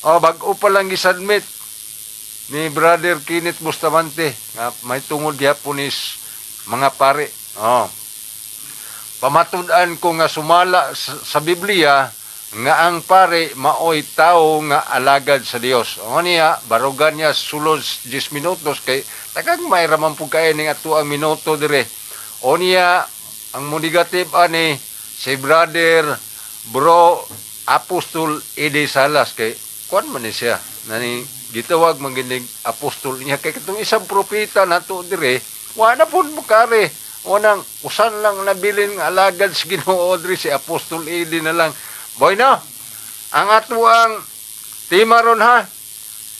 Oh, bag-o pa lang gisubmit ni Brother Kenneth Bustamante nga may tungod gyapon is mga pare. Oh. Pamatud-an ko nga sumala sa Biblia nga ang pare maoy tao nga alagad sa Dios. O niya, barugan niya sulod 10 minutos kay tagang may raman pud kay ning ato ang minuto dire. O niya, ang munigative ani si Brother Bro Apostol Ede Salas kay kuan man ni siya nani gitawag man ginig apostol niya kay katong isang propeta nato dire wa na pud mukare unang usan lang nabilin nga alagad sa Ginoo diri, si Apostol Ede na lang. Boy na ang atuang tema ron ha,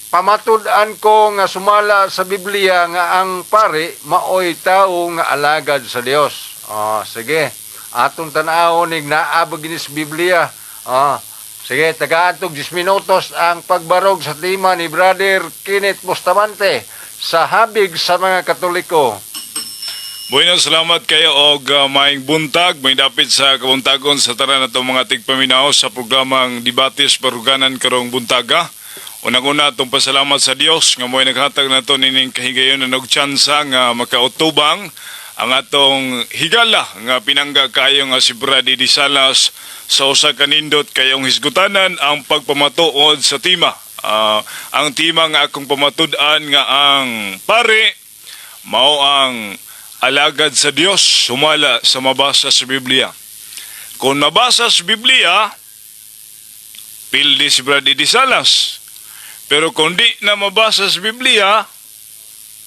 pamatud-an ko nga sumala sa Biblia nga ang pare maoy tao nga alagad sa Dios. Oh, sige. Atong tan-awon nig naa ba gini sa Biblia. Oh, sige, tagaan tog 10 minutos ang pagbarog sa tema ni Brother Kenneth Bustamante sa Habig sa mga Katoliko. Bueno, salamat kayo og maayong buntag, may dapit sa kabuntagon sa tanan natong mga tigpaminaw sa programang Debates Baruganan karong buntaga. Unang-una atong pasalamat sa Dios nga mo'y naghatag nato nining kahigayon og tsansa nga makautubang ang atong higala nga pinangga kayo nga si Brad Eddie Salas sa usa ka nindot kayong hisgutanan, ang pagpamatuod sa tema. Ang tema nga akong pamatud-an nga ang pare mao ang alagad sa Dios sumala sa mabasa sa Biblia. Kung mabasa sa Biblia, pildi si Brad Eddie Salas. Pero kung di na mabasa sa Biblia,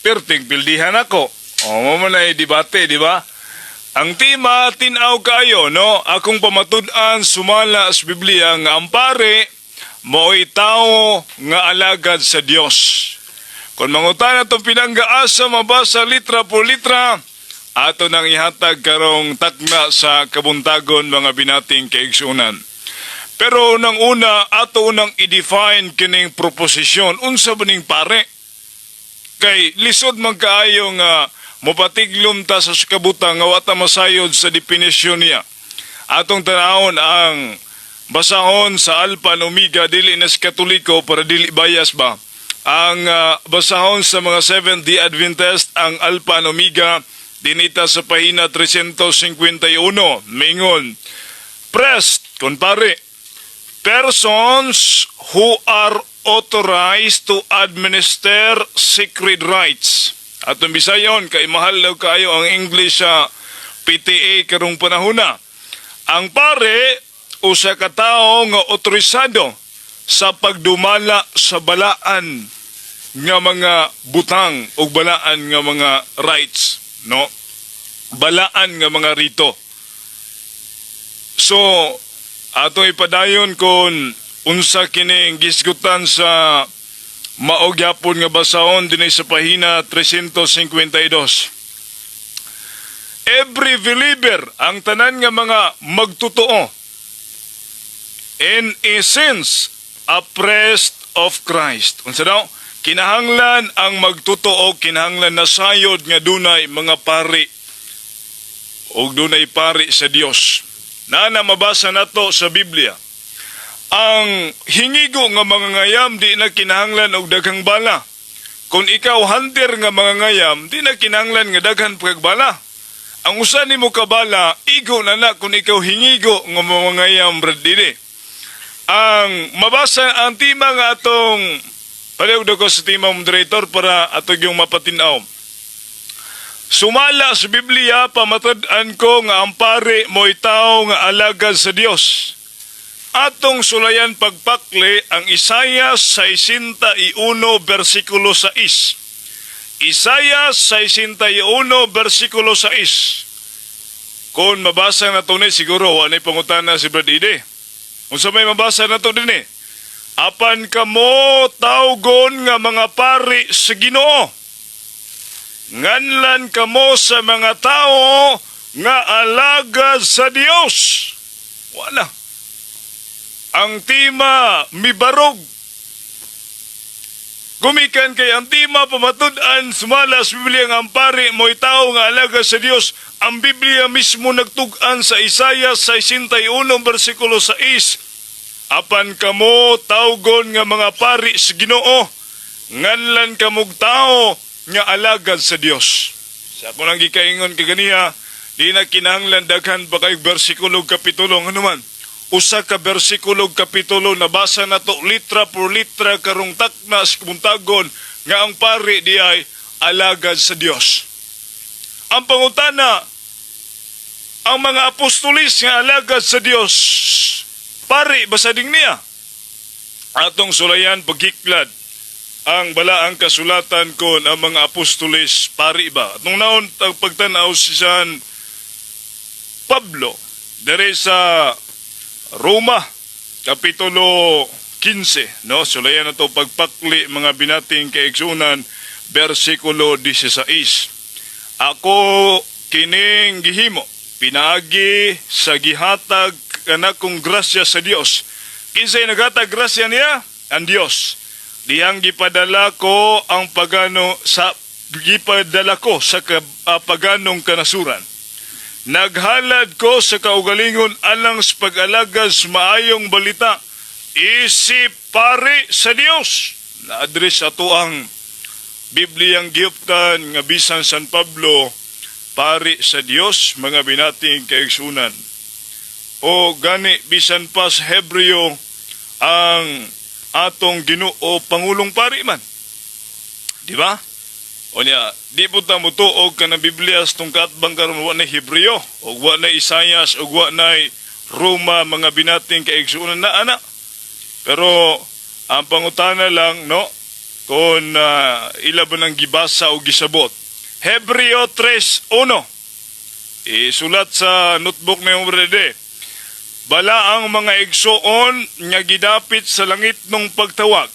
perting pildihan ako. O, mao man ay debate, di ba? Ang tema, tinaw kayo, no? Akong pamatud-an sumala sa Biblia nga ang pare mao'y tao nga alagad sa Dios. Kung mangutana itong pinangga asa mabasa litra por litra, ato nang ihatag karong takna sa kabuntagon, mga binating kaigsunan. Pero unang una, ato unang i-define kining proposisyon. Unsa ba ning pare? Kay lisod man kaayo nga mopatiglom ta sa kabutang nga wa ta masayod sa definisyon niya. Atong tanawon ang basahon sa Alpha and Omega, dili na sa Katoliko para dili bias ba. Ang basahon sa mga Seventh-day Adventist, ang Alpha and Omega dinita sa pahina 351, mingon, "Priest," kon pare, "persons who are authorized to administer sacred rites." Atong bisayon kay mahal daw kayo ang English sa PTA karong panahona. Ang pare usa ka tawo nga otorisado sa pagdumala sa balaan nga mga butang o balaan nga mga rites, no? Balaan nga mga rito. So, ato ipadayon kung unsa kining gisgutan sa mao gyapon nga basahon dinhi sa pahina 352. "Every believer," ang tanan nga mga magtotoo, "in essence, a priest of Christ." Unsa daw? Kinahanglan ang magtotoo, kinahanglan na sayod nga dunay mga pari o dunay pari sa Dios. Na na mabasa nato sa Biblia. Ang hingigo nga mga ngayam di na kinahanglan og daghang bala. Kung ikaw hunter nga mga ngayam, di na kinahanglan nga daghan pagbala. Ang usa nimo kabala, igo na na kung ikaw hingigo nga mga ngayam, brad dili. Ang mabasa ang tema nga atong palihog ko sa tema, moderator, para ato yung mapatinaw. Sumala sa Biblia, pamatud-an ko nga ang pare mo'y tao nga alagad sa Dios. Atong sulayan pagpakli ang Isaiah 61 versikulo 6. Isaiah 61 versikulo 6. Kung mabasa na to ni siguro wa nay pangutana si Brad Ide. Unsa may mabasa na to dinhi? "Apan kamo tawgon nga mga pari sa Ginoo. Nganlan kamo sa mga tao nga alagad sa Dios." Wala. Ang tema mibarog. Gumikan kay ang tema pamatud-an sumala sa Biblia nga ang pari mo'y tao nga alagad sa Dios. Ang Biblia mismo nagtug-an sa Isaiah 61 versikulo 6. Apan kamo tawgon nga mga pari sa Ginoo, nganlan kamog tao nga alagad sa Dios. Sa ako nang gikaingon kaganiha, di na kinahanglan daghan pa kayong bersikulo ug kapitulo. Ano man, usa ka bersikulo ug kapitulo nabasa nato litra por litra karong takna sa kabuntagon nga ang pari di ay alagad sa Dios. Ang pangutana, ang mga apostolis nga alagad sa Dios, pari ba sa niya? Atong sulayan paghiklad ang balaang kasulatan kon ang mga apostolis pari ba. At nung naon ang pagtanaw si San Pablo dere sa Roma kapitulo 15, no, sulayan na to pagpakli, mga binating kaigsunan, bersikulo 16: "Ako kining gihimo pinaagi sa gihatag kanakong grasya sa Dios." Kinsay naghatag grasya niya? Ang Dios. "Dihang gipadala ko ang pagano sa gipadala ko sa paganong kanasuran. Naghalad ko sa kaugalingon alang sa pag-alagad sa maayong balita isip pari sa Dios." Na-address ato ang Bibliang gihuptan nga bisan San Pablo pari sa Dios, mga binating kaigsunan. O gani bisan pa sa Hebreo, ang atong Ginoo pangulong pari man. Di ba? O niya, di po ta mutuog ka ng Biblia sa tungkat bang karon wa na Hebreo, o wa na Isayas, o wa na Roma, mga binating kaigsunan, na ana. Pero ang pangutana lang, no, kung ila ba nang gibasa o gisabot. Hebreo 3.1. Isulat sa notebook ni Brede. "Balaang mga igsoon nga gidapit sa langit nung pagtawag.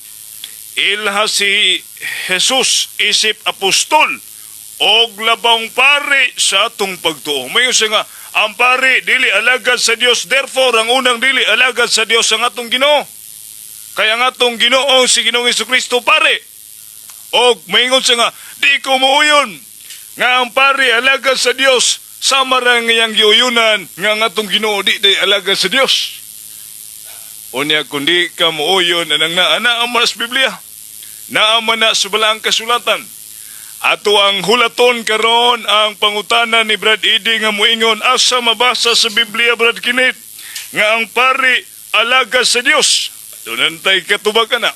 Ilha si Jesus isip apostol og labawng pari sa atong pagtuo." Mayo siya nga ang pari dili alagad sa Dios. Therefore, ang unang dili alagad sa Dios ang atong Ginoo. Kaya ang atong Ginoo si Ginoong Kristo pari. Og maingon siya nga di ko muuyon nga ang pari alagad sa Dios, sama ra nga iyang giuyunan nga ang atong Ginoo di day alagad sa Dios. Unya kundi ka muuyon anang naa naa man sa Biblia. Naa man na sa balaang kasulatan. Ato ang hulaton karon ang pangutana ni Brad Eddie nga muingon, "Asa mabasa sa Biblia, Brad Kinit, nga ang pari alagad sa Dios?" Doon tay katubag ka na.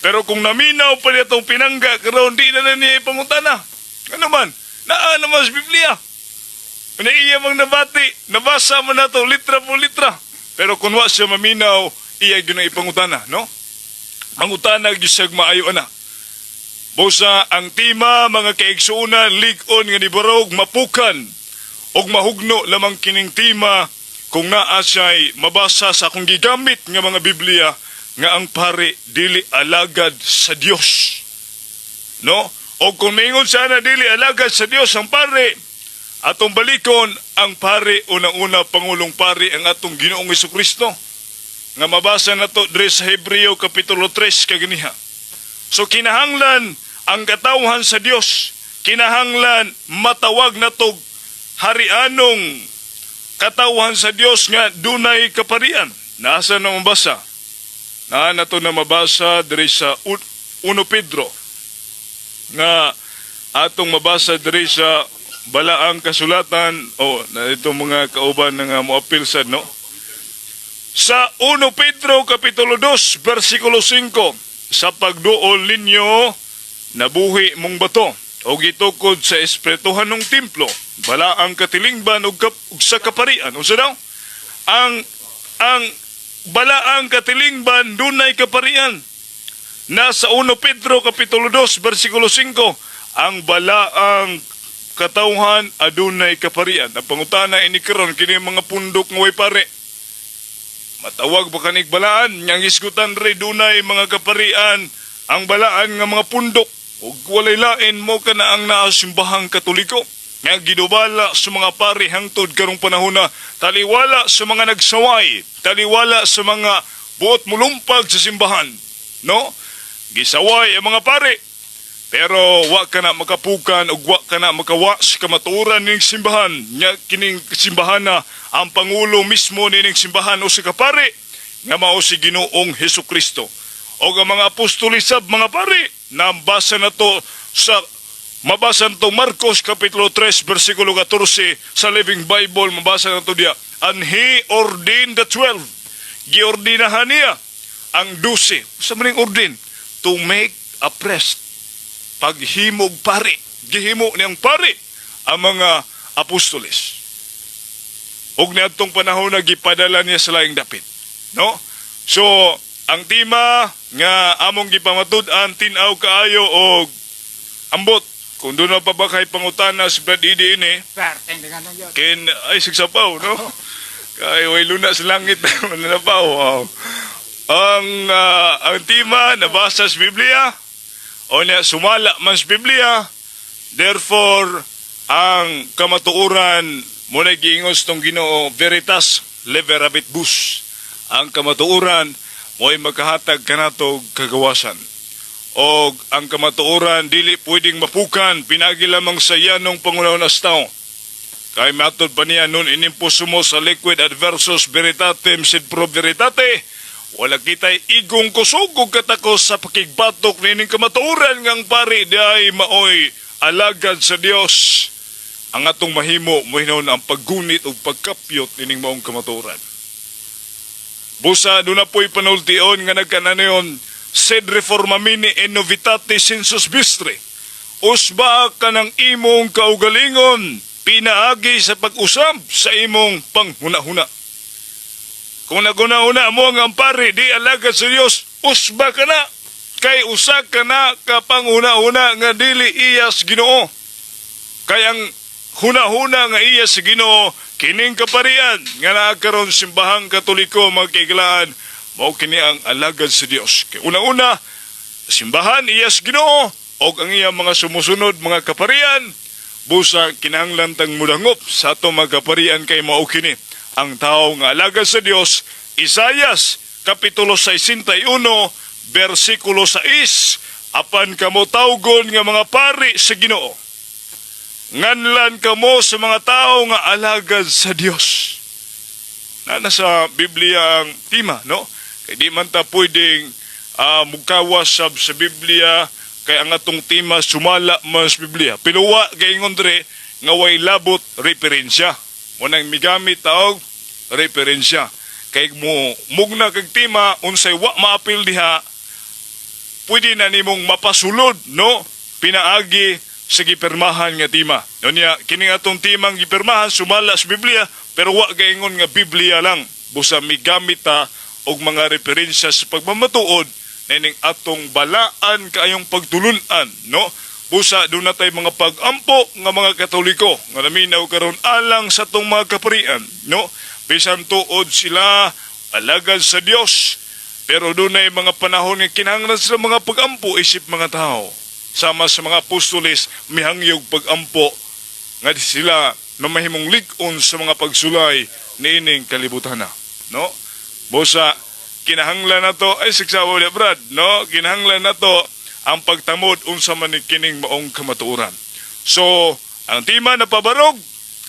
Pero kung naminaw pa niya itong pinangga karon, di na na niya ipangutana. Ano man, naa naman sa Biblia. Iya mang nabati, nabasa man na to, litra po litra. Pero kung wa siya maminaw, iya gyud na ipangutana, no? Mangutana gyud siya maayo ana. Busa ang tema, mga kaigsuonan, lig-on nga nibarog mapukan og mahugno lamang kining tema kung naa siya'y mabasa sa akong gigamit nga mga Biblia nga ang pare dili alagad sa Dios. No? O kung mingon sana dili alagad sa Dios ang pare, atong balikon ang pare, unang-una pangulong pari ang atong Ginoong Kristo nga mabasa nato diri sa Hebreo kapitulo 3 kaganiha. So kinahanglan ang katawhan sa Dios, kinahanglan matawag natog harianong katawhan sa Dios nga dunay kaparian. Nasa na mabasa? Naa nato na mabasa diri sa 1 Pedro nga atong mabasa diri sa balaang kasulatan o na itong mga kauban nga moapil sad, no, sa 1 Pedro kapitulo 2 bersikulo 5: "Sa pagduol ninyo nabuhi mong bato o gitukod sa espirituhanong templo, balaang katilingban ug sa kaparian." Unsa daw ang balaang katilingban? Dunay kaparian. Nasa 1 Pedro kapitulo 2 bersikulo 5, ang balaang katawhan adunay kaparian. Ang pangutana ini karon, kini mga pundok nga way pare, matawag ba kanig balaan? Yang isgutan re dunay mga kaparian ang balaan nga mga pundok ug walay lain mo kana ang naa Simbahang Katoliko nga gidubala sa mga pari hangtod karong panahon na, taliwala sa mga nagsaway, taliwala sa mga buot mulumpag sa simbahan, no? Gisaway ang mga pari. Pero wa ka na makapukan ug wa ka na makawa sa kamatuoran ning simbahan. Nya kining simbahan na ang pangulo mismo nining simbahan o sa kapari. nga mao si Ginoong Hesukristo. Og ang mga apostoles sab mga pari, nabasa na to sa mabasa na to Marcos kapitulo 3 bersikulo 14 sa Living Bible, mabasa na to diya. "And he ordained the 12." Giordinahan niya ang 12. Sa maning ordin? To make a priest, paghimog pari. Gihimo niyang pari ang mga apostoles. Ug niadtong panahon na gipadala niya sa laing dapit. No? So, ang tema nga among gipamatud-an, tin-aw kaayo og ambot. Kung doon na pa ba kay pangutana si Brad Idi ini, Perteng dengan yun. Ken ay sigsapaw, no? Kay way luna sa langit mananapaw. Wow. Ang tema nabasa sa Biblia o niya sumala man sa Biblia. Therefore, ang kamatuoran mo na giingos tong Ginoo, "Veritas liberabit vos." Ang kamatuoran mo'y makahatag kanato kagawasan. Og ang kamatuoran dili pwedeng mapukan pinagi lamang sa yanong pangunaon as tao. Kay matod pa niya, "Non inimposumus aliquid adversus veritatem sed pro veritate." Wala kita'y igong kusog ug katakos sa pakigbatok nining kamatuoran ngang pari diay maoy alagad sa Dios. Ang atong mahimo mo hinuon ang paggunit ug pagkapyot nining maong kamatuoran. Busa doon na po'y panultion nga nagkananayon, "Sed reformamini in novitate sensus vestri." Usba ka ng imong kaugalingon pinaagi sa pag-usab sa imong panghuna-huna. Kung naguna-huna mo ang pari di alagad sa Dios, usba ka na. Kay usa ka na ka panghuna-huna nga dili iyas Ginoo. Kay ang huna-huna nga iya sa Ginoo, kining kaparian nga naa karon Simbahang Katoliko, mga kaiglaan, mao kini ang alagad sa Dios. Kay una-una, simbahan iya sa Ginoo og ang iya mga sumusunod mga kaparian. Busa kinahanglan tang mudangop sa ato mga kaparian kay mao kini ang tawo nga alagad sa Dios. Isayas kapitulo 61 bersikulo 6, "Apan kamo tawgon nga mga pari sa Ginoo. Nganlan kamo sa mga tao nga alagad sa Dios." Na nasa Biblia ang tema, no? Kay di man ta pwedeng mukawas sab sa Biblia kay ang atong tema sumala man sa Biblia. Pero wa gaingon dre nga way labot referensya. Munang migamit taog referensya. Kay mo mugna kag tema unsay wa maapil diha, pwede na nimong mapasulod, no, pinaagi sa gipirmahan nga tema. Unya kini atong timang gipirmahan sumala sa Biblia, pero wa gaingon nga Biblia lang. Busa migamit ta og mga referensya sa pagmamatuod na ining atong balaan kaayong pagtulun-an, no? Busa doon na tay mga pag-ampo nga mga Katoliko nga naminaw karon alang sa atong mga kaparian, no? Bisan tuod sila alagad sa Dios, pero doon ay mga panahon nga kinahanglan sila mga pag-ampo isip mga tao. Sama sa mga apostoles, mihangyog pag-ampo nga di sila mamahimong lig-on sa mga pagsulay niining kalibutan na. No? Busa, kinahanglan na to, ay sigsawa ni Brad, no? Kinahanglan na to ang pagtamod unsa man ni kining maong kamatuoran. So, ang tema na pabarog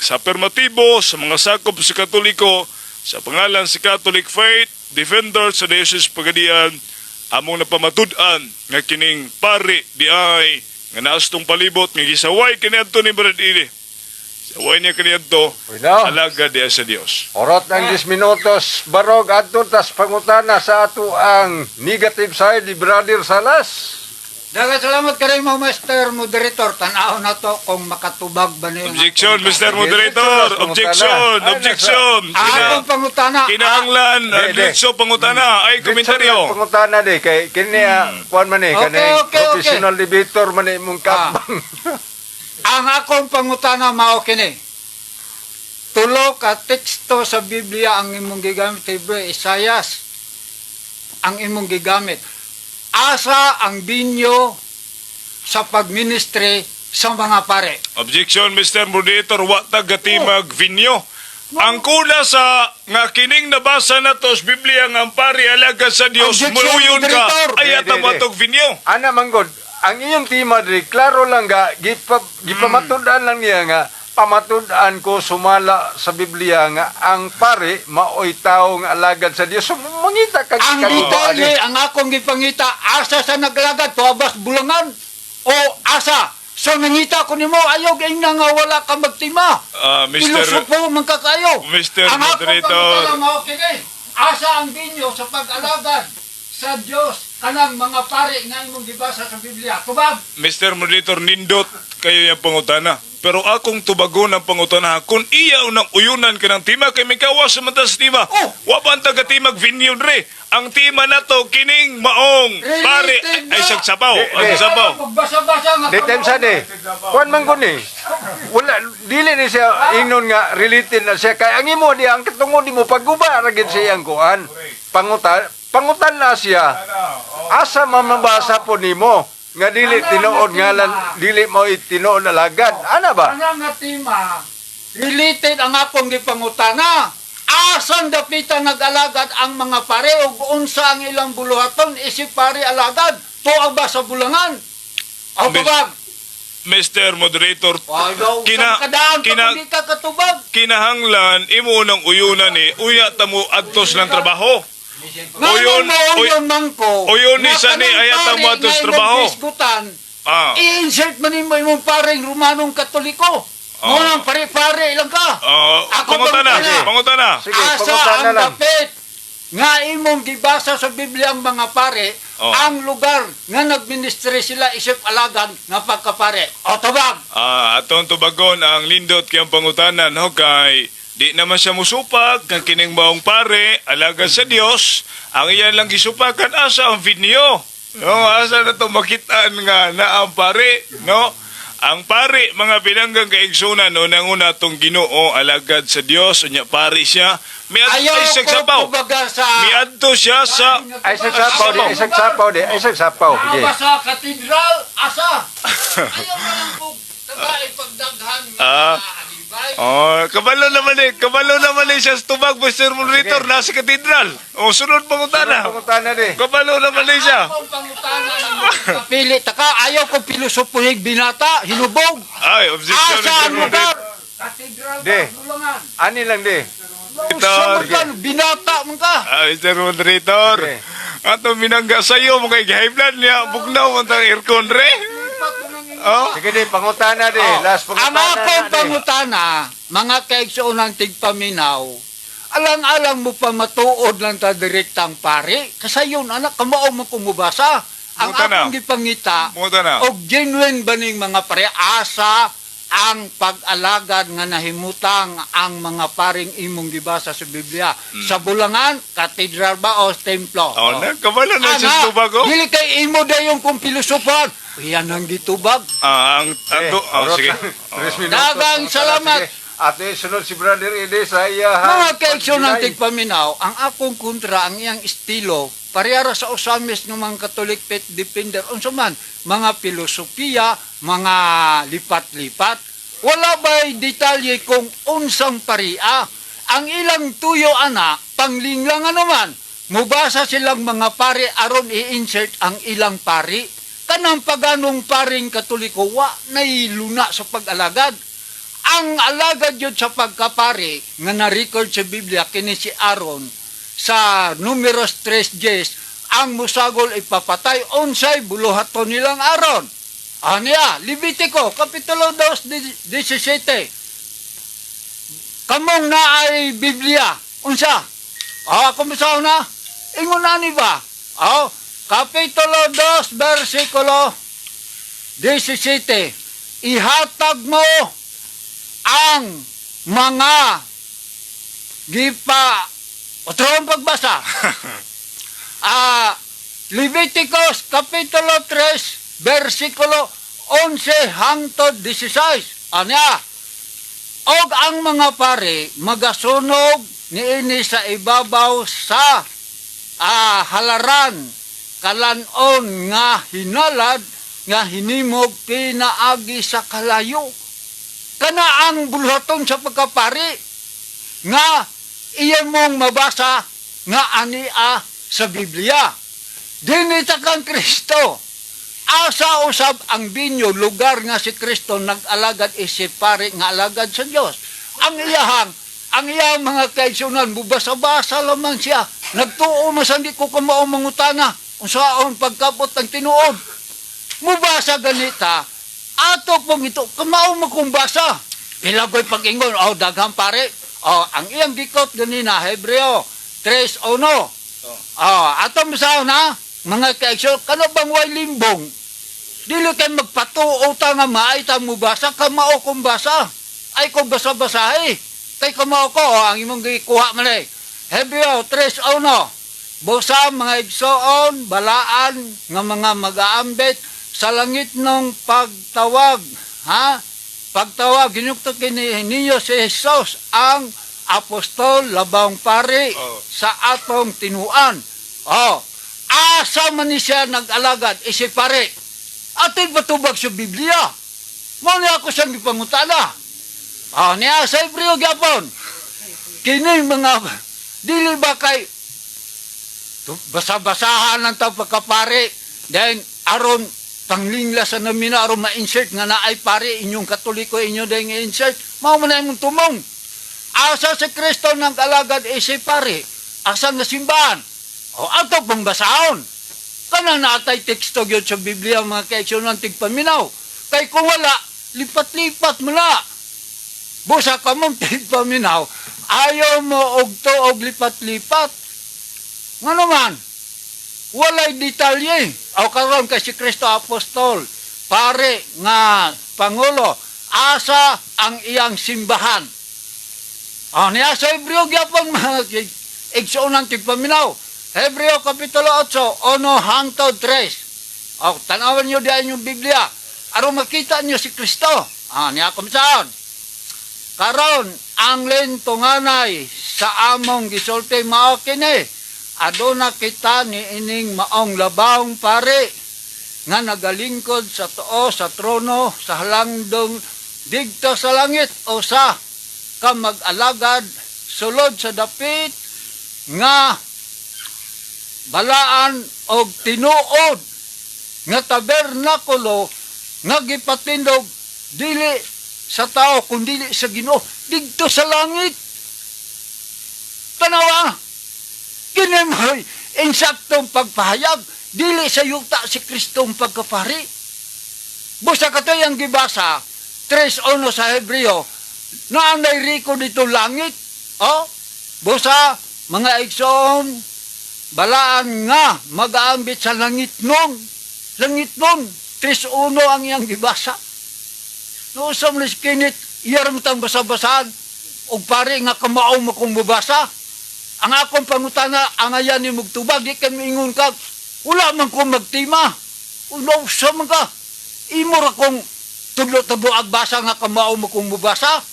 sa permatibo sa mga sakop sa Katoliko sa pangalan sa Catholic Faith Defender sa Diocese Pagadian, among napamatud-an nga kining pari di ay nga naastong palibot nga gisaway kaniadto ni Brad Ili. Saway niya kaniadto Bueno. alagad diya sa Dios. Orot ng 10 minutos, barog adto tas pangutana sa ato ang negative side ni Brother Salas. Daghang salamat kay mo, Master Moderator. Tanaw na to kung makatubag ba niyo. Objection, Mr. Moderator. Objection, Ay, objection. Ang akong pangutana. Kinahanglan, Di, di. diretso pangutana. Ay, Diretso komentaryo. lang pangutana di kay kini kuan man eh Okay, kaning professional debater man eh imong kapbang. Ang akong pangutana mao kini. Tulo ka teksto sa Biblia ang imong gigamit, Hebreo, Isayas ang imong gigamit. Asa ang binyo sa pagministry sa mga pare? Objection, Mr. Moderator, wa ta gatimag vinyo. Ang kula sa nga kining nabasa na to sa Biblia nga ang pari alagad sa Dios, Objection, muluyon ka, moderator. ay Di, di, atang di. matog vinyo. Ana manggod, ang iyong tema diri klaro lang ga gipamatud-an lang niya nga Pamatud-an ko sumala sa Biblia nga ang pare maoy tawo nga alagad sa Dios. So, mangita kag Ang detalye, ang akong gipangita, asa sa naglagad, tuabas bulangan, o asa. So nangita ko nimo, ayaw nga nga wala ka magtima. Ah, Mr. Pilosopo man ka kayo. Mr. Ang akong Moderator. pangutana mao kini, asa ang binyo sa pag-alagad sa Dios kanang mga pare nga imong gibasa sa Biblia. Tubag. Mr. Moderator, nindot kayo yung pangutana. Pero akong tubagon ang pangutana, kung iya unang uyunan ka ng tima, kay may kawas sa mata sa tima. Oh! Wa pa ang taga-timag venue re. Ang tima na to, kining maong pare, Related ay na. sagsapaw, Di, ay di. sagsapaw. Magbasa-basa nga. Di time sa di. Kuan man ko ni. Wala dili ni siya ingnon nga related na siya kay ang imo di ang katungod nimo pagguba ra gid siya ang kuan. Pangutan pangutan na siya. Asa mamabasa po nimo nga dili tinuod nga lan dili mo tinuod alagad. Ana ba? Ana nga tema, related ang akong gipangutana. Asan dapitan nag-alagad ang mga pare ug unsa ang ilang buluhaton isip pare alagad tuwa ba sa bulangan? Aw tubag. Mr. Moderator, Kina, kina, kadaan kina, kina, ka katubag. kinahanglan, imo unang uyunan ni, uya tamo adtos ng trabaho. Nga Uyon, mo uyon man ko. uyon ni nga sa ni, kanang ayat ang pare mga atos nga imong trabaho. bisgutan, Ah. i-insert man nimo imong pareng Romanong Katoliko. Ah. Mo nang pare-pare lang ka. Ah, Ako pangutana, pangutana. pangutana. Sige, Asa pangutana ang lang. dapit nga imong gibasa sa Biblia ang mga pare, Oh. ang lugar nga nagministry sila isip alagan nga pagkapare. O tabag. Ah, atong tubagon ang lindot kayong pangutanan ho kay di naman siya musupak kang kining maong pare alaga sa Dios ang iyan lang gisupakan asa ang video, no? Asa na to makitaan nga na ang pare, no? Ang pare, mga pinanggang kaigsunan, no, nanguna tong Ginoo alagad sa Dios, unya pare siya Ayaw miadto ko sagsapaw, tubaga sa miadto siya sa Ay sagsapaw di, ay sagsapaw di, ay sagsapaw. Sige. Aba sa katedral, asa. Ayaw na lang po tagay pagdaghan nga Ah. mga alibay. Oh, kabalo naman eh. Kabalo naman eh siya sa tubag, Mr. Moderator, nasa katedral. O, sunod pangutana. Pangutana di. Kabalo naman eh siya. Akong pangutana ng pili ta ka, ayaw ko pilosopuhig binata, hinubog. Ay, objection, Asa Mr. ang lugar? Moderator. Katedral Di. ba, bulangan? Ani lang di. Sa man binata man ka. Ah, Mr. Moderator. Okay. Ato minangga sa'yo, mga gihiblan niya. Bugnaw man tang aircon, re. Oh. Sige di, pangutana di. Last Ang pangutana akong na di. pangutana, mga kaigsoon ng tigpaminaw, alang-alang mo pa matuod lang ta direktang pare. Kasayon, anak, kamao mo kumubasa. Ang Pangutana. akong gipangita, Pangutana. og genuine ba ning mga pare, asa ang pag-alagad nga nahimutang ang mga paring imong gibasa sa Biblia. Sa bulangan, katedral ba o templo? Hmm. Oh, na, kabalo na siya sa Ana, tubag, oh. dili kay imo dayong kung pilosopan. Yan ang gitubag. Ah, ang, Eh, oh, orot sige. na. 3 minutos. Daghang Pangutana, salamat. sige. Ate, sunod si Brother Ede sa iya. Mga kaeksyon ng tigpaminaw, ang akong kontra ang iyang estilo, parehara sa usamis ng mga Catholic faith defender, unsa man, mga filosofiya, mga lipat-lipat. Wala ba'y detalye kung unsang paria? Ang ilang tuyo ana, panglinglangan naman, mubasa silang mga pare aron i-insert ang ilang pari. Kanang paganong paring Katoliko, wa nailuna sa pag-alagad. Ang alagad yun sa pagkapare nga na-record sa Biblia kini si Aaron sa Numeros 3:10 ang musagol ipapatay unsay buluhaton nilang Aaron. Aniya, Levitico kapitulo 2:17. Kamong na ay Biblia. Unsa? Ah, kumusta na? Ingon na ni ba? Ah, kapitulo 2 versikulo 17. Ihatag mo ang mga gipa otro ang pagbasa. Ah, Leviticus kapitulo 3 versikulo 11 hangtod 16. Anya? Og ang mga pare magasunog niini sa ibabaw sa halaran kalanon nga hinalad nga hinimog pinaagi sa kalayo kana ang bulhaton sa pagkapari nga iya mong mabasa nga ania sa Biblia. Dinita kang Kristo. Asa usab ang binyo, lugar nga si Kristo nag-alagad isip pare nga alagad sa Dios. Ang iyang mga kaigsunan, bubasa-basa lamang siya. Nagtuo masan di ko kamao mangutana. Unsaon pagkabot ang tinuod. Mubasa ganita, ato pong ito, kamao mo kung basa. Pila ko'y pag-ingon, oh, daghang pare. Oh, ang iyang gikot ganina, Hebreo 3:1. Oh, ato mo na, mga kaigsunan, kano bang way limbong? Dili kay magpatuo ta nga maay ta mo basa, kamao kong basa. Ay kung basa-basahi. Kay kamao ko, oh, ang imong gikuha man eh. Hebreo 3:1. Busa mga igsoon, balaan nga mga mag-aambit sa langit ng pagtawag. Ha? Pagtawag, ginukto kini ninyo si Jesus ang apostol, labang pari sa atong tinuan. Oh, asa man ni siya nag-alagad, isi pare. Atin patubag sa Biblia. Mao ni ako siyang gipangutana. Ah, niya sa Hebreo gyapon. Kini mga dili ba kay basa-basahan lang tao pagkapare, then aron panglingla sa namin na aron ma-insert nga naay pare inyong Katoliko inyo dahil nga insert mao man na imong tumong. Asa si Kristo ng alagad isi pare, asa nga simbahan o ato pong basahon kanang naatay teksto gyud sa Biblia, mga kaeksyon ng tigpaminaw, kay kung wala lipat-lipat mo na. Busa ka mong tigpaminaw, ayaw mo og tuog lipat-lipat. Nga naman, walay detalye. O karon kay si Kristo apostol, pare nga pangulo, asa ang iyang simbahan. O niya sa Hebreo gyapon, mga igsoon ng tigpaminaw. Hebreo Kapitulo 8, 1 hangtod 3. O, tanawan niyo diyan yung Biblia. Aron makita niyo si Kristo. Ah, niya kumsaan. Karon ang lintunganay sa among gisulti mao kini. Aduna kita ni ining maong labawng pare nga nagalingkod sa tuo sa trono sa halangdong digto sa langit o sa ka mag-alagad sulod sa dapit nga balaan og tinuod nga tabernakulo nga gipatindog dili sa tao kundi sa Ginoo didto sa langit. Tanawa, kini mo'y insaktong pagpahayag. Dili sa yuta si Kristong pagkapari. Busa katoy ang gibasa 3:1 sa Hebreo na ang riko dito langit. Oh, busa mga igsoon, balaan nga mag-aambit sa langit nun. Langit nun, 3:1 ang iyang gibasa. Nousam ni kinit, iyar mo tang basa-basahan, og pare nga kamao mo kung mubasa. Ang akong pangutana, ang ayan ni mugtubag, di ka miingon ka, wala man kong magtima. Uno, man ka. Imo ra kong tudlo-tudlo basa nga kamao mo kung mubasa.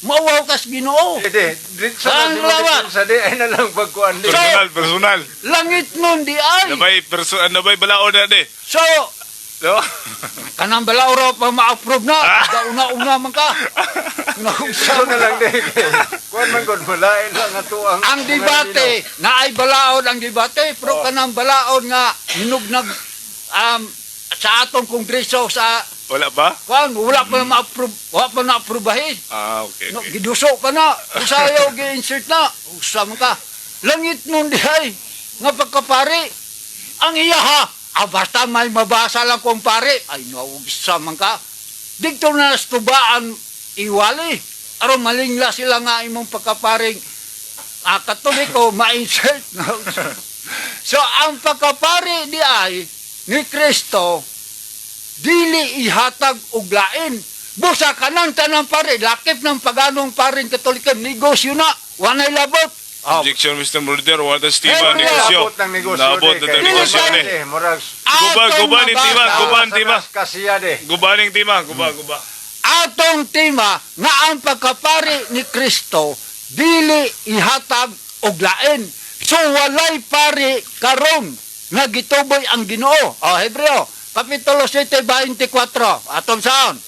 Mauwaw kas Ginoo. Hindi, dito sa Ang lawak. sa di ay na lang pagkuan di. Personal, personal. Langit nun di ay. Nabay personal, nabay balaod na di. So, No? kanang balaw pa ma-approve na. Una-una man ka. So na lang di. Kuan man gud malain lang ato ang Ang debate, na ay balaod ang debate, pero kanang balaod nga hinugnag sa atong kongreso sa Wala ba? kuan, wala pa na ma-approve, wala pa na aprobahin. Ah, okay, No, okay. giduso pa na, usayaw gi-insert na, usa man ka. Langit nun di ay, nga pagkapari, ang iya ha, ah, basta may mabasa lang kong pare, ay nausa man ka. Dito na tubaan iwali, aron malingla sila nga imong pagkaparing Katoliko ma-insert. So ang pagkapari di ay ni Kristo dili ihatag og lain. Busa kanang tanang pare, lakip ng paganong paring Katoliko, negosyo na, wanay labot. Oh, Objection, Mr. Mulder. Wala tas tima, Eh, negosyo. Naabot ng negosyo. Naabot di, na kay- negosyo Dili, ni. Eh, murag Guba, atong guba ni mabasa- Tima, guba ang tima. Kasiya di. Guba ning tima, guba, guba. Atong tema nga ang pagkapari ni Kristo dili ihatag og lain. So walay pari karon nga gituboy ang Ginoo. O Hebreo kapitulo 7:24. Atong saon.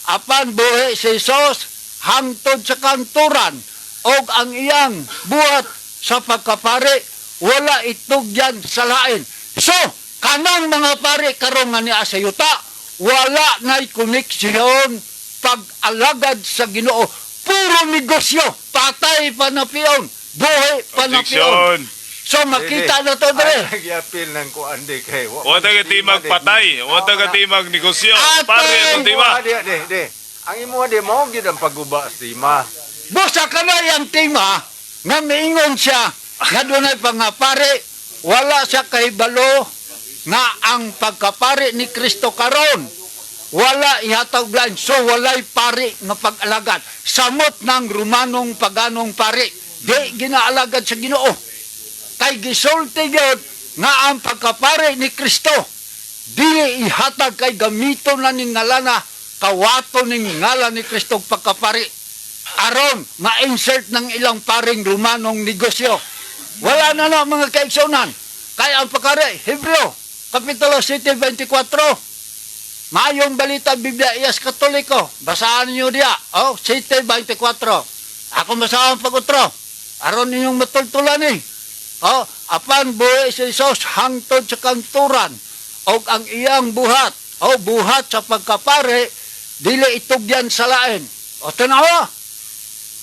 Apan buhi si Jesus hangtod sa kanturan og ang iyang buhat sa pagkapari wala itugyan sa lain. So, Kanang mga pare karon nga niya sa yuta, wala na'y koneksyon pag-alagad sa Ginoo. Puro negosyo, patay panapion, buhi panapion. Objection. So makita na to Ay, dre. nagyapil ng kuan di kay. Wa ta ka timag patay, wa ta ka timag negosyo. Atay! Pare atong tima. Di, di, di. Ang imo di mao gyud ang pagguba sa tima. Busa ka na yung tema nga miingon siya nga dunay pangapare, wala siya kahibalo nga ang pagkapare ni Kristo karon wala ihatag blind, so walay pare nga pag-alagad, samot ng Romanong paganong pare, di ginaalagad sa Ginoo, kay gisulti gyud nga ang pagkapare ni Kristo dili ihatag kay gamito na ning ngalana, kawato ning ngalan ni Kristo og pagkapare aron ma-insert ng ilang paring Romanong negosyo. Wala na na mga kaigsunan. Kaya ang pagkare, Hebreo, Kapitulo 7:24. Maayong balita Biblia iyas Katoliko. Basahan niyo diya. Oh, 7:24. Ako basahan pag-utro. Aron ninyong matultulan eh. Oh, apan buhi si Jesus hangtod sa kanturan og ang iyang buhat, oh, buhat sa pagkapare dili itugyan sa lain. O tanawa.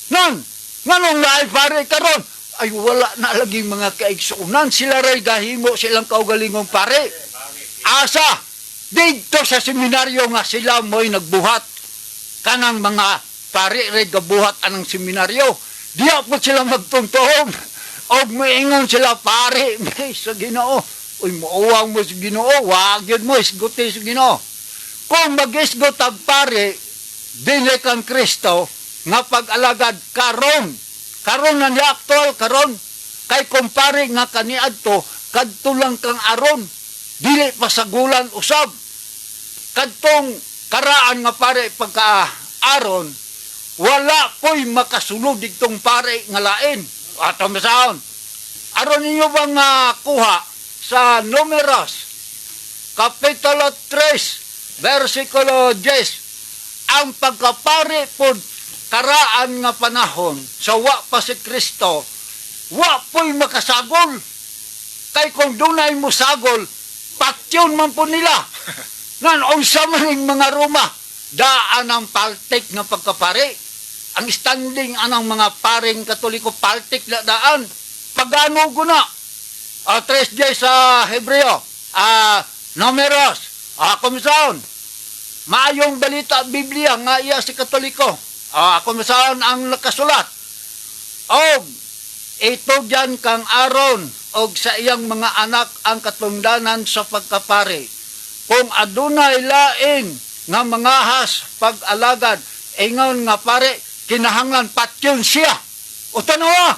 Nan, nganong naay pare karon? Ay wala na lagi mga kaigsuonan, sila ray gahimo silang kaugalingong pare. Asa didto sa seminaryo nga sila mo'y nagbuhat, kanang mga pare ray gabuhat anang seminaryo. Diya po sila magtungtuong. Og moingon sila pare may sa Ginoo. Uy, muuwang mo sa Ginoo, wag yun mo isguti sa Ginoo. Kung mag-isgot ang pare, dili kang Kristo nga pag-alagad karon. Karon na niya aktual karon. Kay kumpare nga kaniadto, kadto lang kang aron. Dili pasagulan usab. Kadtong karaan nga pare pagka aron, wala po'y makasulod digtong pare nga lain. Ato masaon. Aron ninyo bang kuha sa Numeros Kapitulo 3, versikulo 10, ang pagkapare po karaan nga panahon sa wa pa si Kristo, wa po'y makasagol. Kay kung dunay mo sagol, patyon man po nila. Nan, unsa man ning mga Roma, daan ang paltik nga pagkapare. Ang standing anang mga paring Katoliko, paltik na daan. Pagano ko na. 3 sa Hebreo. Numeros. Komisaon. Maayong balita Biblia nga iya si Katoliko. Komisaon ang nakasulat. Og ito dyan kang Aron og sa iyang mga anak ang katungdanan sa pagkapare. Kung adunay lain nga mangahas pag-alagad, ingon nga pare, kinahanglan patyon siya. O tanawa,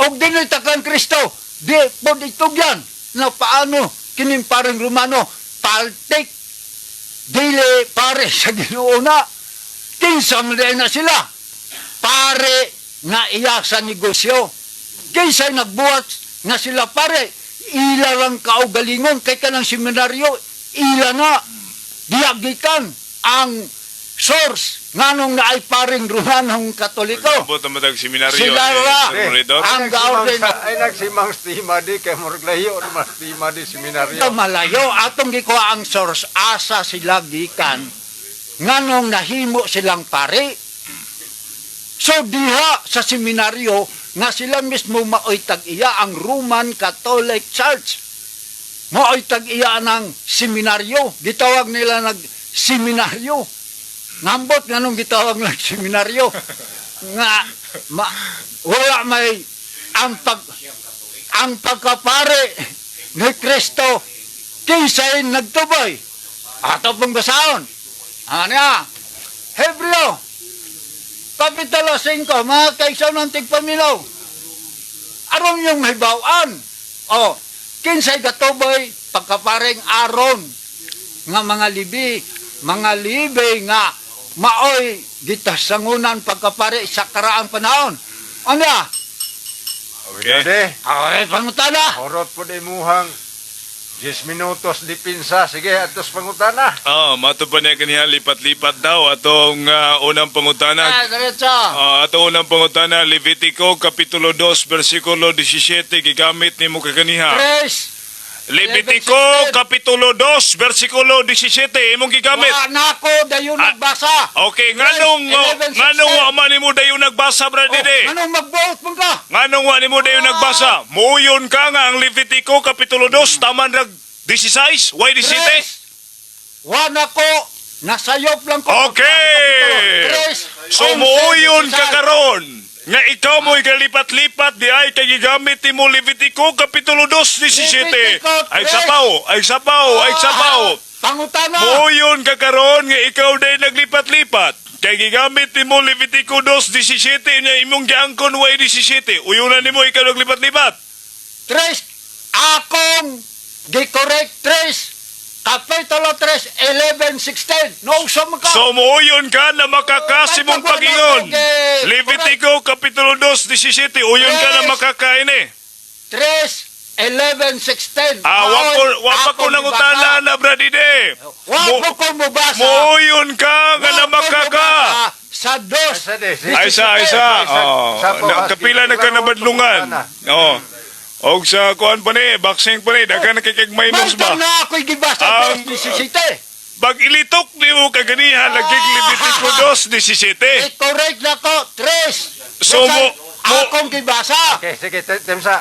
og dinhi ta kang Kristo, di pod itugyan na paano kining paring Romano, paltik, dili pare sa Ginoo na. Kinsa man diay na sila? Pare nga iya sa negosyo. Kinsay nagbuhat nga sila pare, ila lang kaugalingon kay kanang seminaryo, ila na diagikan ang source nganong naay paring Romanong Katoliko. Abot naman tag seminaryo. Sila ni ra. Sir Moridor. Ang gaorden. Ay nagsimang stima di kay murag layo naman stima di seminaryo. Ito malayo atong gikuha ang source asa sila gikan nganong nahimo silang pare. So diha sa seminaryo nga sila mismo maoy tag-iya ang Roman Catholic Church. Maoy tag-iya ng seminaryo. Gitawag nila nag seminaryo. Ngambot nganong gitawag nag seminaryo nga ma, wala may ang pagkapare ni Kristo kinsay nagtubay. Ato pong basahon. Ano nga? Hebreo, Kapitulo 5, mga kaigsaw ng tigpamilaw. Aron yung hibawan. O, kinsay gatubay pagkapareng aron nga mga libi nga maoy gitasangunan pagkapare sa karaang panahon. Ano? Okay. De, Okay, pangutana. horot po di muhang 10 minutos di pinsa. Sige, atos pangutana. Ah, mato pa niya kaniya lipat-lipat daw atong unang pangutana. Ah, diretso. Ato unang pangutana, Levitico Kapitulo 2 versikulo 17 gigamit nimo kaganiha. Tres. Levitico 11:16. Kapitulo 2 versikulo 17 imong gigamit. Wa na ako dayon Ah, nagbasa. Okay, nganong 11:16. nganong wa man nimo dayon nagbasa, Brad Oh, Dede? nganong magbuot man ka? Nganong wa nimo dayon nagbasa? Muuyon ka nga ang Levitico Kapitulo 2 taman rag 16, why 17? Tres. Wa na ko nasayop lang ko. Okay. Tres. So 11, muuyon ka 16. karon nga ikaw mo'y galipat-lipat di ay kay gigamit nimo Levitico Kapitulo 2 17. Levitico Ay 3. sapaw, ay sapaw, ay sapaw. Ah, pangutana. Muuyon ka karon nga ikaw day naglipat-lipat. Kay gigamit nimo Levitico 2:17 nya imong giangkon way 17. Uyunan nimo ikaw naglipat-lipat. Tres. Akong gikorek tres. Kapitulo 3, 11, 16. Nausa mo ka. So muuyon ka na makakasimong pagingon. Levitico Kapitulo 2:17 uyon ka na makakain eh. 3, 11, 16. Ah, wa ko wa pa ko nangutana na, Bradide. Wa mo ko mubasa. Muuyon ka nga Wa na ko makaka. mubasa sa dos. Ay, sa di, si- Ay sa ay sa. Oh, Sa- kapila na ka nabadlungan. Oh. Og sa kuan pa ni, boxing pa ni, daghan na kay kag minus ba. Mantang na ako'y gibasa Ang- 2, 17. Pag ilitok nimo kaganiha lagig Levitico 2:17. I-correct na ko, 3. So, akong gibasa. Okay, sige, Temsa.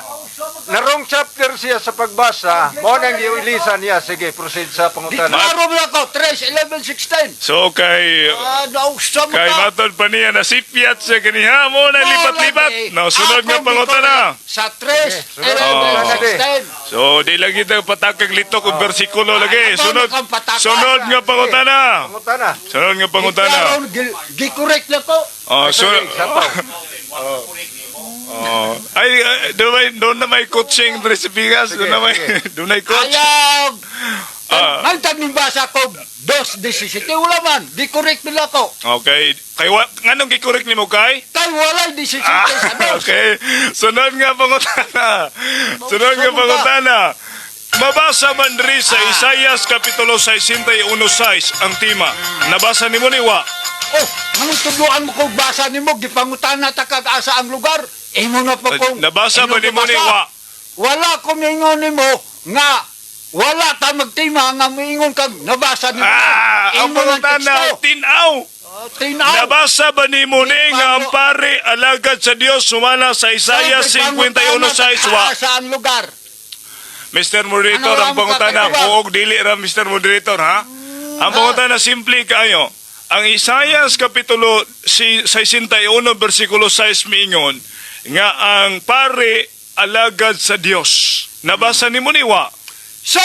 Narong chapter siya sa pagbasa, mo nang giulisa niya. Sige, proceed sa pangutana. Klaro na ko, 3, 11, 16. So kay Ah, nausa mo kay ka. matod pa niya nasipyat siya ganiha mo na lipat-lipat. No, sunod nga Akong pangutana. gikorek sa 3, Sunod. 11, Oh. 16. So di lang kita patakag litok og bersikulo lagi. Ah, Sunod ang pataka. sunod nga pangutana. Pangutana. Sunod nga pangutana. Klaro, gikorek na ko. Oh, Sige, sunod. sapaw. Oh. Ay, ay, doon na may coaching dre sa Pigas, doon na may doon na coach. Ayaw. Ah. Mantag ning basa ko, 2, 17. Wala man, gikorek nila ko. Okay. Kay wa nganong gikorek nimo kay? Kay walay 17 Ah, sa dos. okay. Sunod nga pangutana. Sunod nga pangutana. Mabasa man diri sa Isayas Kapitulo 61:6 ang tema. Nabasa nimo ni wa? Oh, anong tudloan mo kung basa nimo gipangutana ta kag asa ang lugar? Imo na pa kung Nabasa ba imo nimo ni basa. wa? Wala ko mingon nimo nga wala ta magtima nga moingon kag nabasa nimo. Ah, ang Imo lang pangutana teksto. tinaw. Oh, tinaw. Nabasa ba nimo ni nga ang pare alagad sa Dios sumala sa Isayas So, gipangutana 51:6 ta wa? Asa ang lugar? Mr. Moderator, Ano ang ang pangutana, kakaiba? buog dili ra Mr. Moderator, ha? Ang pangutana simple kaayo. Ang Isayas Kapitulo 61 versikulo 6 miingon nga ang pare alagad sa Dios. Nabasa nimo ni wa? So,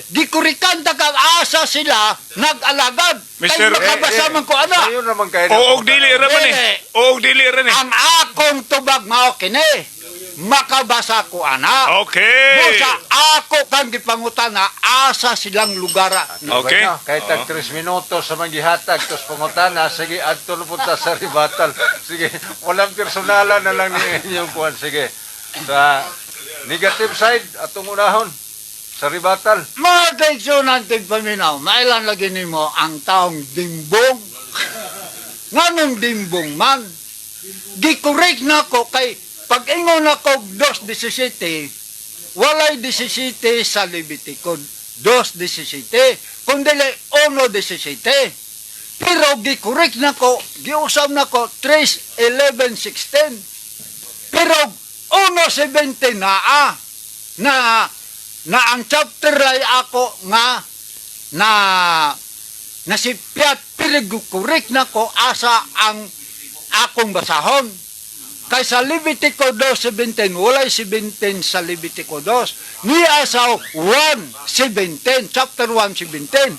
gikurikan ta kag asa sila nag-alagad. Kay Mr. makabasa man ko ana. Ayun naman kayo. Oog dili ra man eh. Dili. Oog dili ra ni. Ang akong tubag mao kini. Makabasa ko ana. Okay. Busa ako kang gipangutana asa silang lugar. Okay. Kahit tag 3 minutos sa manggihatag, tapos pangutana, sige, adto na punta sa ribatal. Sige, walang personalan na lang ni inyong kuwan. Sige. Sa negative side, atong unahon, sa ribatal. Mga kaigsunan tigpaminaw, mailan lagi nimo ang taong dimbong. Nganong dimbong man? Gikorek na ko kay pag ingon ako 2.17, walay 17 sa Levitico 2.17, kundi 1.17. Pero gikorek na ko, giusab na ko 3, 11, 16. Pero 1.17 na ah, na na ang chapter ay ako nga na nasipyat pero gikorek na ko asa ang akong basahon. Kay sa Levitico 2.17, walay 17 sa Levitico 2. Niya sa 1.17, chapter 1.17.